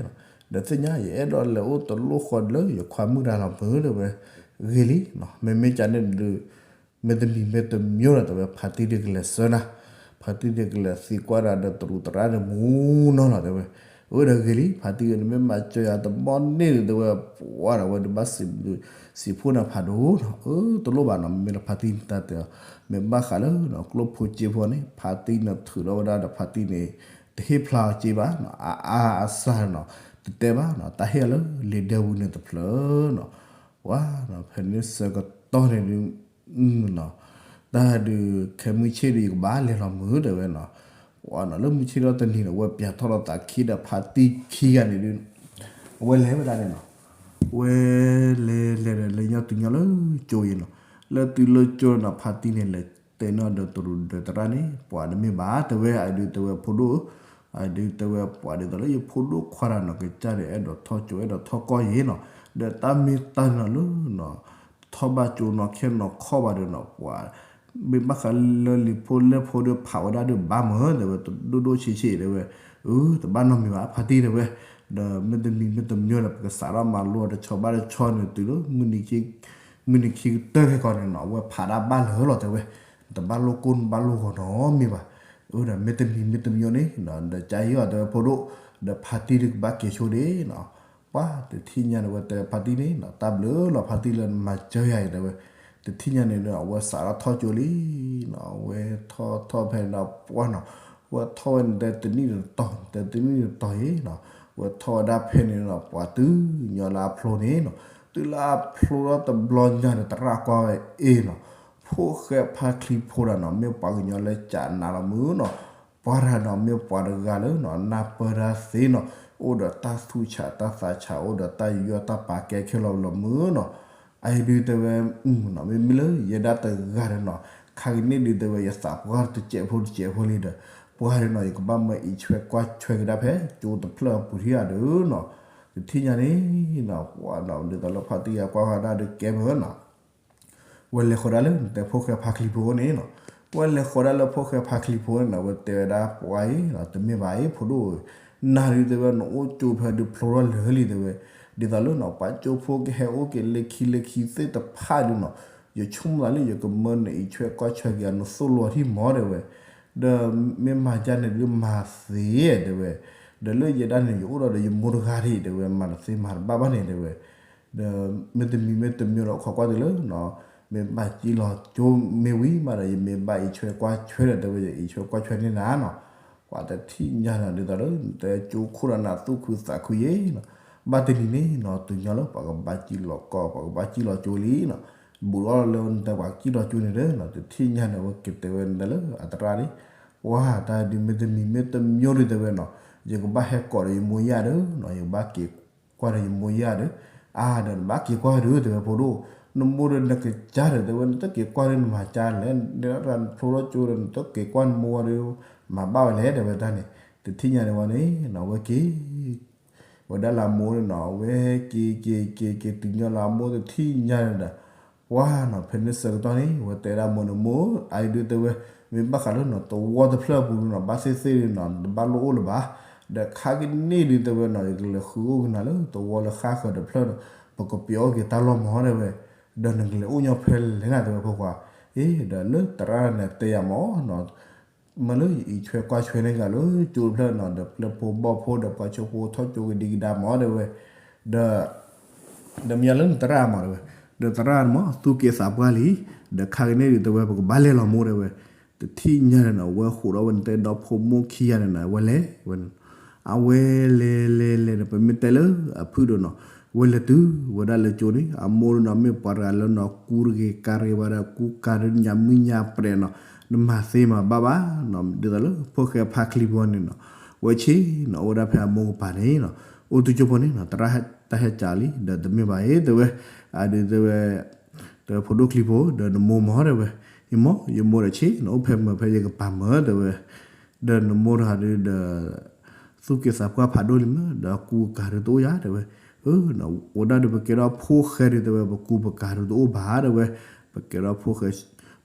ဒီးသ့ၣ်ညါ ယအဲၣ်ဒိးလဲၤအိၣ်တလိၣ်ဃီလၢယခွါမုၣ်တၢ်လီၤမုၢ်တဲဝဲ, ဂ့ၤလံ, မ့မ့ၢ်ကန့ၣ်ဒုး မ့တမံၤမ့တမံၤဒီးတဲဝဲ ဖါတံၢ်ဒုးကလဲၤဆှၢနၤ, ဖါတံၢ်ဒုးကလဲၤသံကွၢ်ဒၣ်ဒီးတရူးသရၣ်ဒီးမူနီၤလီၤတဲဝဲ, အဝဲဒီးဂ့ၤလံ ဖါတံၢ်ဧၢ နမ့ၢ်မၤစၢၤယၤတဘျီန့ၣ်ဒုးတဲဝဲ ပှၢ်ဒီးဝဲဒုးဘၣ်စံးဘျုးစံးဖှိၣ်နၤဖးဒိၣ်နီၤ, အၢ တလိၣ်ဘၣ်နီၤ မ့ၢ်လၢဖါတံၢ်တၢ်တဲအီၤ, မ့ၢ်ဘၣ်ဃးလၢနီၤ ကျိၣ်ဖိစ့ဖိန့ၣ် ဖါတံၢ်န့ၣ်ထုးထီၣ်ဝဲဒၣ်ဒီးဖါတံၢ်န့ၣ် တဟ့ၣ်ဖျါအီၤစ့ဘၣ်နီၤ, အါအါအစၢ်နီၤ, တတဲဘၣ်နီၤ, တၢ်ဟ့ၣ်အီၤလၢလံာ်ဒဲဝံၤန့ၣ်တဖျၢၣ်နီၤ, ပှၢ်နီၤ ဖဲန့ၣ်ဆၢကတီၢ်န့ၣ်ဒုး နီၤ, တၢ်ဒုးခဲမုၢ်ဆ့ၣ်ဒုး ယကဘၣ်လဲၤလီၤမုၢ်တဲဝဲနီၤ, ပှၢ်နီၤ လၢမုၢ်ဆ့ၣ်ထီၣ်တနံၤန့ၣ် အဝဲပၠးထီၣ်လီၤသးခံဒီးဖါတံၢ်ခံဂၤန့ၣ်ဒုး အဝဲလဲၤဝဲဒၣ်န့ၣ်နီၤ, ဝဲလဲၤလဲၤဒီးလဲၤညီတုၤညီလၢကၠိအံၤနီၤ, လၢတုၤလၢကၠိနီၤ ဖါတံၢ်န့ၣ် လဲၤတဲနီၣ်ဒီးတရူးဒီးသရၣ်န့ၣ် ပှၤတမ့ၢ်ဘၣ်တဲဝဲ အဒုးတဲဝဲဖိဒိၣ်ဧၢ, အဒုးတဲဝဲပှၤဒ်သိးလၢယဖိဒိၣ်ခွါတဂၤနီၤ ကစၢ်ဒီးအဲၣ်ဒိးထီၣ်ကၠိအဲၣ်ဒိးထီၣ်ကီၢ်ယ့ၤနီၤ, ဒီးတၢ်မ့ၢ်တၢ်နီၤလၢနီၤ ထီၣ်ဘၣ်ကၠိနီၤ ခဲနီၤခီၣ်ဘၣ်ဒီးနီၤ ပှၤ မ့ၢ်ဘၣ်ဃးလၢလံာ်ဖိလဲၢ်ဖိဒီးဖးဝဲဒၣ်ဒီးဘၣ်မး တဲဝဲ တဒိၣ်ဒိၣ်ဆံးဆံးတဲဝဲ, အၢ တဘၣ်နီတမံၤဘၣ် ဖါတံၢ်တဲဝဲ, ဒီးမ့တမံၤမ့တမံၤဒီး ပကစးထီၣ်မၤလိအီၤတဆီဘၣ်တဆီန့ၣ် တုၤလၢ မုၢ်နံၤခံကတၢၢ်ခဲကီန့ၣ်နီၤ အဝဲဖးဒၣ်ဘၣ်လၢာ်လီၤတဲဝဲ, တဘၣ်လိၣ်ကိၢ်ဘၣ်လိၣ်ဂီၤနီတမံၤဘၣ်, အၢ ဒီးမ့တမံၤမ့တမံၤန့ၣ် ဒီးကယံၤအီၤတဲဝဲဖိဒိၣ်, ဒီးဖါတံၢ်ဒုးကဘၣ်က့ၤဆိဒ့နီၤ ပှၤတထံၣ်ညါန့ၣ် အဝဲတဲဖါတံၢ်န့ၣ်နီၤ တၢ်ဘျုးလီၤဖါတံၢ်လၢနမၤစၢၤယၤအံၤတဲဝဲ, တထံၣ်ညါန့ၣ် အဝဲစးထီၣ်ထီၣ်ကၠိလံနီၤ အဝဲထီၣ်ထီၣ်ဖဲန့ၣ်ဒီးပှၢ်နီၤ အဝဲထီၣ်ဝဲန့ၣ် တနံၣ်တတီၤ တနံၣ်တတီၤအံၤနီၤ အဝဲထီၣ်ဝဲဒၣ်ဖဲန့ၣ်နီၤ ပှၤတုၤညီလၢအဖျိန့ၣ်နီၤ တုၤလၢအဖျိထီၣ်တဘျီညါန့ၣ် သရၣ်ကွၢ်ဝဲအ့ၣ်နီၤ ဖိၣ်ဃဲဖါချံဖိတဂၤနီၤ မ့ၢ်ပှၤကညီလၢကနးလီၤမုၢ်နီၤ ပှၤတဂၤနီၤ မ့ၢ်ပှၤတဂၤလၢနီၤ နၢ်ပၢၢ်တၢ်သ့နီၤ အိၣ်ဒီးတၢ်သူၣ်ဆးတၢ်သးဆး အိၣ်ဒီးတၢ်ယူးယီၣ်တၢ်ပာ်ကဲခဲလၢာ်လီၤမုၢ်နီၤ အအံၤဒုးတဲဝဲ မ့မ့ၢ်လၢယဲဒၣ်တဂၤဒီးနီၤ ခါကန့ၣ်ဒုးတဲဝဲ ယသးပှၢ်တစဲးဖိတစဲးဖိလံဒီး ပှၤဒီးနီၤ ယကဘၣ်မၢအံးဆွဲကွၢ်ဆွဲကဒါဖဲ ကၠိတဖျၢၣ်အပူၤထံၣ်ဧါဒီးနီၤ တထံၣ်ညါန့ၣ်နီၤ ပှၤနီၤ ဒ်သိးလၢဖါတံၢ်ယၤကွၢ်ဃီဒၣ်ဒီးကဲမုၢ်နီၤ ဝဲလဲၤဃီၤဒၣ်လၢနတဲဖိၣ်ဃဲဖါချံဖိန့ၣ်နီၤ ဝဲလဲၤဃီၤဒၣ်လၢဖိၣ်ဃဲဖါချံဖိန့ၣ်နီၤ ဝဲတဲဝဲဒၣ်ပှၤအံၤနီၤ တမ့ၢ်ဘၣ်အံၤ ဖိဒိၣ်ဧၢ နၤဒုးတဲဝဲ နအိၣ်ကၠိဖဲဒုးဖျိထီၣ်လၢာ်လံတဲဝဲ ဒ်သိးလၢနီၤ ပှၤကၠိဖိကဟဲအိၣ်က့ၤလၢခံလၢခံသ့ၣ်တဖၣ်ဒုးနီၤ ယဆိကမိၣ်သးလၢယကမၢနအံးဆွဲကွၢ်ဆွဲက့ၤအီၤ နသိၣ်လိအထံၣ်မီၤတဲဝဲ ဒီးမ့ၢ်မၤဒ်န့ၣ်ဒုးမၤသ့တဲဝဲ ဒီးလၢယဲဒၣ်န့ၣ် ယအိၣ်ဒီးဒီးယမိၢ်တဂၤဒၣ်တဲဝဲ မၤတသ့မၤတဘၣ်ဘၣ်န့ၣ်တဲဝဲ ဒီးမ့တမံၤမ့တမံၤဒီး ခိးကွၢ်တုၤလၢနီၤ မ့ၢ်ဘၣ်စံၣ်လီၤကၠိမ့ၢ်ဝံၤမးဒီး ယမ့ၢ်ဘၣ်အံးဆွဲကွၢ်ဆွဲဒီးတဲဝဲ ယအံးဆွဲကွၢ်ဆွဲန့ၢ်နၤနီၤ ပှၤတထံၣ်ညါနီၤ ဒ်သိးလၢ နတဲကၠိခိၣ်ဒီးနသူၣ်ခုသးခုယ့နီၤ ဘၣ်တနံၤန့ၣ်နီၤ တုၤညီလၢပှၤကဘၣ်စံၣ်လီၤကီၢ် ပှၤကဘၣ်စံၣ်လီၤကၠိလံနီၤ ဘူးထီၣ်လၢနတဲပှၤကစံၣ်လီၤကၠိန့ၣ်ဒီးနီၤ တထံၣ်ညါန့ၣ် အဝဲက့ၤတဲဝဲနတဲလၢအသရၣ်န့ၣ် ပှၤတၢ်ဒုးမ့တမံၤမ့တမံၤဒုးတဲဝဲနီၤ ယကဘၣ်ဟဲကိးဒီးယမိၢ်ယၢ်ဒီးနီၤ ယကဘၣ်က့ၤ ကွၢ်ဒီးယမိၢ်ယၢ်ဒီး အါဒီးနဘၣ်က့ၤကွၢ်ဒီး တဲဝဲဖိဒိၣ် နမိၢ်ဒီးနကစၢ်ဒီး တဲဝဲ နတက့ၤကွၢ်ဒီးနမၤကၢ်လဲၣ် နတၢ်ဖျိထီၣ်ကၠိဒီး နတက့ၤကွၢ်နမိၢ်ဝဲဒီး မၤဘၣ်ဝဲလဲၣ် တဲဝဲတၢ်န့ၣ် တထံၣ်ညါန့ၣ်ဝဲန့ၣ်နီၤ ဝဲက့ၤ ဝဲဒၣ်လၢအမိၢ်န့ၣ်နီၤ ဝဲက့ၤက့ၤက့ၤက့ၤတုၤညီလၢအမိၢ်တထံၣ်ညါန့ၣ်ဒီး ပှၤနီၤ ဖဲန့ၣ်ဆၢကတီၢ်န့ၣ် ဝဲတဲဒၣ်မိၢ်န့ၣ် မိၢ် အအံၤဒုးတဲဝဲ မ့ၢ်ဘၣ်ဃးလၢနီၤ သဝီတဖျၢၣ်အပူၤနီၤ ဘၣ်သ့ၣ်သ့ၣ်န့ၣ်နီၤ တဘၣ်လိၣ်အိၣ်လၢၤဘၣ် ဒီးခါကန့ၢ်ဒုးတဲဝဲနီၤ ယကလဲၤဃုအိၣ်ကနၤလၢသဝီလၢဃၣ်ဃၢၤတဖျၢၣ်ဒီး ပကပျီအီၣ်က့ၤတၢ်လီၢ်မးတဲဝဲ, ဒီးနကလဲၤအိၣ်ညီဖဲလဲၣ်နၤတဲဝဲဖိခွါ, အ့ ဒီးလၢသရၣ်န့ၣ်တဲယၤမးနီၤ, မ့ၢ်လၢယအံးဆွဲကွၢ်ဆွဲန့ၢ်က့ၤလၢကၠိတဖျၢၣ်နီၤ ဒီးပျဲၢ်ဖိဘီၣ်ဖိဒီးပှၤကၠိဖိထီၣ်ကၠိကဒံကဒါမးတဲဝဲ, ဒီး ဒီးမ့ၢ်လၢနသရၣ်မးတဲဝဲ, ဒီးသရၣ်န့ၣ်မး သူၣ်က့သးပှၢ်လံ, ဒီးခါကန့ၢ်ဒုးတဲဝဲ ပကဘၣ်လဲၤလီၤမိၢ်တဲဝဲ, တထံၣ်ညါန့ၣ်နီၤ ဝဲဃိးဒီးဝဲနတဲဒီဖိမိၢ်ခံဂၤန့ၣ်နီၤ ဝဲလဲၤဝဲန့ၣ်, အဝဲလဲၤလဲၤလဲၤဒီး ပမ့ၢ်တဲလၢအဖုၣ်ဒီးနီၤ ဝဲလဲၤတုၤဝဲဒၣ်လၢကၠိန့ၣ် အမိၢ်ဒီးနီၤ မ့ၢ်ပှၤတဂၤလၢနီၤ ကူတဂ့ၤကၤတဂ့ၤဘၣ်ဒီး ကူကၤတညးမုၢ်ညါပြဲးနီၤ နမၤသ့မၤဘၣ်ဘၣ်နီၤ ဒ်သိးလၢဖိၣ်ဃဲဖါချံဖိန့ၣ်နီၤ ဝဲဆ့ၣ်နီၤ အိၣ်ဝဲဒၣ်ဖဲအမိၢ်ကပၤန့ၣ်နီၤ အိၣ်တုၤကၠိဖိန့ၣ်နီၤ သရၣ်တၢ်ဟဲကးလံ ဒီးတမ့ၢ်ဘၣ်အံၤတဲဝဲ, အဒုးတဲဝဲ တဲဝဲဖိဒိၣ်ချံဖိ ဒီးနမိၢ်မးတဲဝဲ, ယမိၢ် ယမိၢ်ဒီးဆ့ၣ်နီၤ အိၣ်ဖဲမၢဖဲယကပၤမၢတဲဝဲ, ဒီးနမိၢ်တဂၤဒုးဒီး သူၣ်က့သးပှၢ်ဖးဒိၣ်လံမး ဒီးကူကၤဒုးတအိၣ်ယၤတဲဝဲ, အဝဲဒၣ်ဒုးပကဲထီၣ်ဖိၣ်ဃဲဒုးတဲဝဲ ပကူပကၤဒုးတအိၣ်ဘၣ်တဲဝဲ, ပကဲထီၣ်ဖိၣ်ဃဲ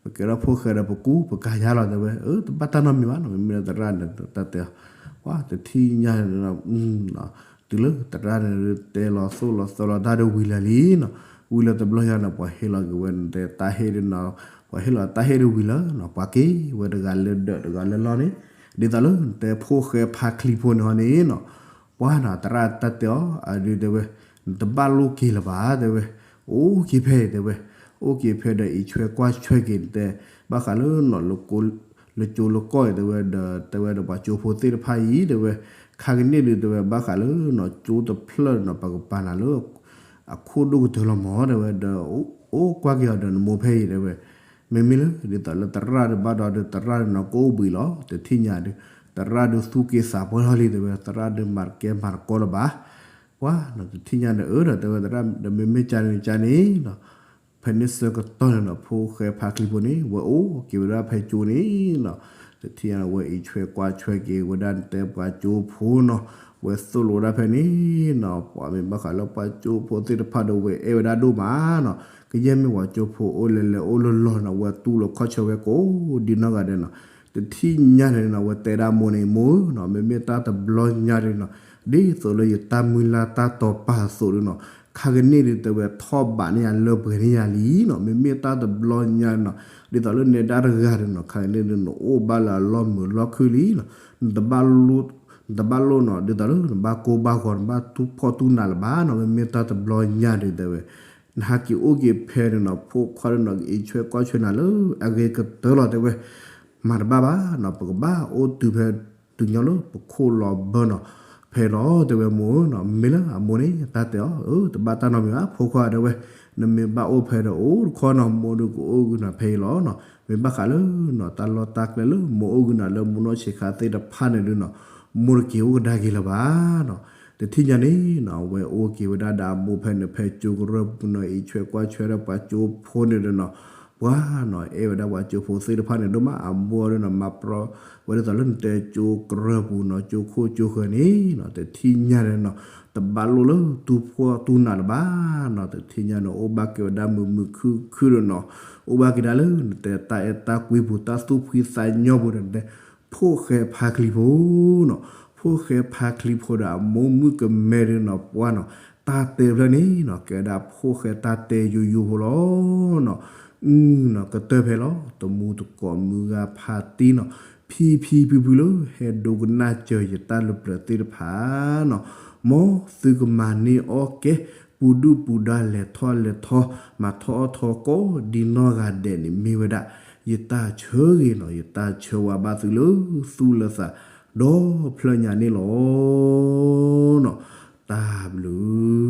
ပကဲထီၣ်ဖိၣ်ဃဲဒီးပကူပကၤယၤလီၤတဲဝဲ, တဘၣ်တၢ်နီတမံၤဘၣ်နီၤ မ့မ့ၢ်လၢသရၣ်န့ၣ် တၢ်တဲအီၤ, ပှၤတထံၣ်ညါန့ၣ် တုၤလၢသရၣ်န့ၣ် တဲလီၤသိၣ်လီၤသီလီၤတၢ်ဒုးဝံၤလၢာ်လံနီၤ, ဝံၤလၢတဘျီယၤန့ၣ် ပှၤဟ့ၣ်လီၤက့ၤဝဲနတဲတၢ်ဟ့ၣ်ဒုးနီၤ, ပှၤဟ့ၣ်လီၤတၢ်ဟ့ၣ်ဒုးဝံၤလၢာ်နီၤ ပှၤက့ၤဝဲတဂၤလၢဒၢးတဂၤလၢလီၢ်န့ၣ်, ဒ်သိးလၢနတဲဖိၣ်ဃဲဖါချံဖိန့ၣ်ဟီန့ၣ်နီၤ, ပှၤနီၤ သရၣ်တၢ်တဲအီၤ အဒုးတဲဝဲ, နတဘၣ်လိၣ်က့ၤလၢၤဘၣ်တဲဝဲ, အိၣ်က့ၤဖဲအံၤတဲဝဲ, အိၣ်က့ၤဖဲဒီးအံးဆွဲကွၢ်ဆွဲက့ၤနတဲ, ဘၣ်ဃးလၢနီၤ လၢကၠိလၢကီၢ်အံၤတဲဝဲ ဒီးတဲဝဲဒီးပှၤကၠိဖိသ့ၣ်တဖၣ်အံၤတဲဝဲ, ခါကန့ၢ်ဒုးတဲဝဲ ဘၣ်ဃးလၢနီၤ ကၠိတဖျၢၣ်နီၤ ပကပၤနၤလၢ အခိၣ်ဒိၣ်ကတၢၢ်လီၤမးတဲဝဲ ဒီးအိၣ်ကွၢ်က့ၤအီၤဒီးနမိၢ်ဖဲအံၤတဲဝဲ, မ့မ့ၢ်လၢ ဒ်သိးလၢသရၣ်ဒုးဘၣ်ဒီးဒုးသရၣ်ဒုးနီၤ ကအိၣ်ဘှံးလီၤ တထံၣ်ညါဒုး, သရၣ်ဒုးသူၣ်က့သးပှၢ်ထီၣ်လံတဲဝဲ သရၣ်ဒုးမၤတကဲမၤတကီလၢၤဘၣ်, ပှၤနီၤ တထံၣ်ညါန့ၣ်အၢဒီးတဲဝဲသရၣ်ဒီးမ့မ့ၢ်ကန့ၣ်ကန့ၣ်နီၤ ဖဲန့ၣ်ဆၢကတီၢ်န့ၣ်နီၤ ဖိၣ်ဃဲဖါချံဖိန့ၣ် ဝဲအိၣ်က့ၤဝဲဒၣ်ဖဲကၠိန့ၣ်နီၤ, တထံၣ်ညါန့ၣ် ဝဲအံးဆွဲကွၢ်ဆွဲက့ၤဝဲဒၣ်နတဲပှၤကၠိဖိနီၤ, ဝဲသိၣ်လိဝဲဒၣ်ဖဲန့ၣ်နီၤ ပှၤမ့ၢ်ဘၣ်ဃးလၢပှၤကၠိဖိသ့ၣ်တဖၣ်ဒီးဝဲအဲၣ်ဝဲဒၣ်ဒိၣ်မးနီၤ, ကယဲၢ်မ့ၢ်ပှၤကၠိဖိအိၣ်လဲၤလဲၤအိၣ်လၢလီၢ်နီၤ ဝဲတူၢ်လိာ်ခီၣ်ဆၢဝဲကိးဒ်နီၢ်ဂၤဒဲးနီၤ, တထံၣ်ညါန့ၣ်နီၤ ဝဲတဲဒၣ်မိၢ်န့ၣ် မိၢ်ဧၢနီၤ မ့မ့ၢ်တၢ်တဘျီညါဒုးနီၤ ဒ်သိးလၢယတၢ်မုၢ်လၢ်တၢ်တီၤပာ်အသိးဒုးနီၤ, ခါကန့ၢ်ဒုးတဲဝဲထီၣ်ဘးန့ၢ်ယၤလၢပှဲၤန့ၢ်ယၤလံနီၤ, မ့မ့ၢ်တၢ်တဘျီညါနီၤ, ဒ်သိးလၢနဲဒၣ်တဂၤဒုးနီၤ ခါကန့ၢ်ဒုးနအိၣ်ဘၣ်လၢအလီၢ်မုာ်လီၢ်ခုၣ်လံနီၤ, နတဘၣ်လိၣ် နတဘၣ်လိၣ်နီၤ ဒ်သိးလၢနဘၣ်ကိၢ်ဘၣ်ဂီၤ နဘၣ်တူၢ်ဖှီၣ်တူၢ်နးလၢၤဘၣ်နီၤ, မ့မ့ၢ်တၢ်တဘျီညါဒုးတဲဝဲ နဟးက့ၤအိၣ်က့ၤဖဲန့ၣ်နီၤ ဖိခွါဒုးနီၤ ကအံးဆွဲကွၢ်ဆွဲနၤလၢအဂ့ၤကတၢၢ်လီၤတဲဝဲ, မၤတဘၣ်ဘၣ်နီၤ ပကဘၣ်အိၣ်တုၤဖဲ တုၤညီလၢပခိၣ်လီၤဘၢနီၤ, ဖဲလီၤတဲဝဲမိၢ်ဧၢနီၤ, မ့မ့ၢ်လၢအမိၢ်န့ၣ် တၢ်တဲအီၤ အၢ တဘၣ်တၢ်နီတမံၤဘၣ် ဖိခွါတဲဝဲ, နမ့ၢ်ဘၣ်အိၣ်ဖဲဒီးအိၣ်တခီနီၤ မိၢ်ဒုးကအိၣ်ဂုာ်နၤဖဲအံၤလီၤနီၤ, မ့ၢ်ဘၣ်ဃးလၢနီၤ တၢ်လီၢ်တၢ်ကျဲလၢမိၢ်အိၣ်ဂုာ်နၤလၢမူနီၢ်ဆံးခါသ့ၣ်တဖၣ်န့ၣ်ဒုးနီၤ, မိၢ်တက့ၤအိၣ်ကဒါက့ၤလၢၤဘၣ်နီၤ, တထံၣ်ညါန့ၣ်နီၤ ဝဲအိၣ်က့ၤဝဲဒၣ်ဒီးအမိၢ်ဖဲန့ၣ်ဖဲကၠိကရၢၢ်ပူၤနီၤ အံးဆွဲကွၢ်ဆွဲဒီးပှၤကၠိဖိန့ၣ်ဒုးနီၤ, ပှၤနီၤ အဲၣ်ဝဲဒၣ်ပှၤကၠိဖိသ့ၣ်တဖၣ်န့ၣ် ဒိၣ်မးအမိၢ်ဒုးနီၤ မၤပြီဝဲဒ်သိးလၢနတဲကၠိကရၢၢ်ပူၤနီၤ ကၠိခိၣ်ကၠိဃၢၤန့ၣ်နီၤ တထံၣ်ညါန့ၣ်နီၤ တဘၣ်လိၣ်လၢတူၢ်ဖှီၣ်တူၢ်နးလၢၤဘၣ်နီၤ တထံၣ်ညါန့ၣ် အိၣ်ဘၣ်က့ၤဝဲဒၣ်မုာ်မုာ်ခုၣ်ခုၣ်ဒီးနီၤ အိၣ်ဘၣ်က့ၤဒၣ်လၢနတဲတၢ်အဲၣ်တၢ်ကွံပူၤ တၢ်သူၣ်ဖှံသးညီပူၤဒီးနတဲ ဖိၣ်ဃဲဖါချံဖိနီၤ, ဖိၣ်ဃဲဖါချံဖိဒီးအမိၢ်မုၣ်ကမဲဒုးနီၤ ပှၤနီၤ တၢ်တဲဖျၢၣ်န့ၣ်နီၤ ကဲဒၣ်ဖိၣ်ဃဲတၢ်တဲယိယိဖိလီၤနီၤ, အုနီၤ ကတၢၢ်ဖဲလီၤ တမူတကိးမုၢ်ဂၤဖါတံၢ်နီၤ, ဖံဖံဖုဖုလၢ ဟဲဒိကနၣ်စၢၤယတၢ်လၢပျၢၤသ့ၣ်တဖၣ်နီၤ, မ်သုကမၤန့ၢ်အီၣ်ကဲ ပူၤဒုၣ်ပူၤဒါလဲၤထီၣ်လဲၤထီ မၤထီၣ်အီၣ်ထီကိးဒ်နီၢ်ဂၤဒဲးန့ၣ် မ့ၢ်ဝဲဒၣ် ယတၢ်ဆၢဂ့ၤနီၤ ယတၢ်ဆၢဝါဘၣ်သုလၢသူၣ်လၢသး ဒီဖျၢၣ်ညါန့ၣ်လီၤနီၤ, တၢ်ဘျုး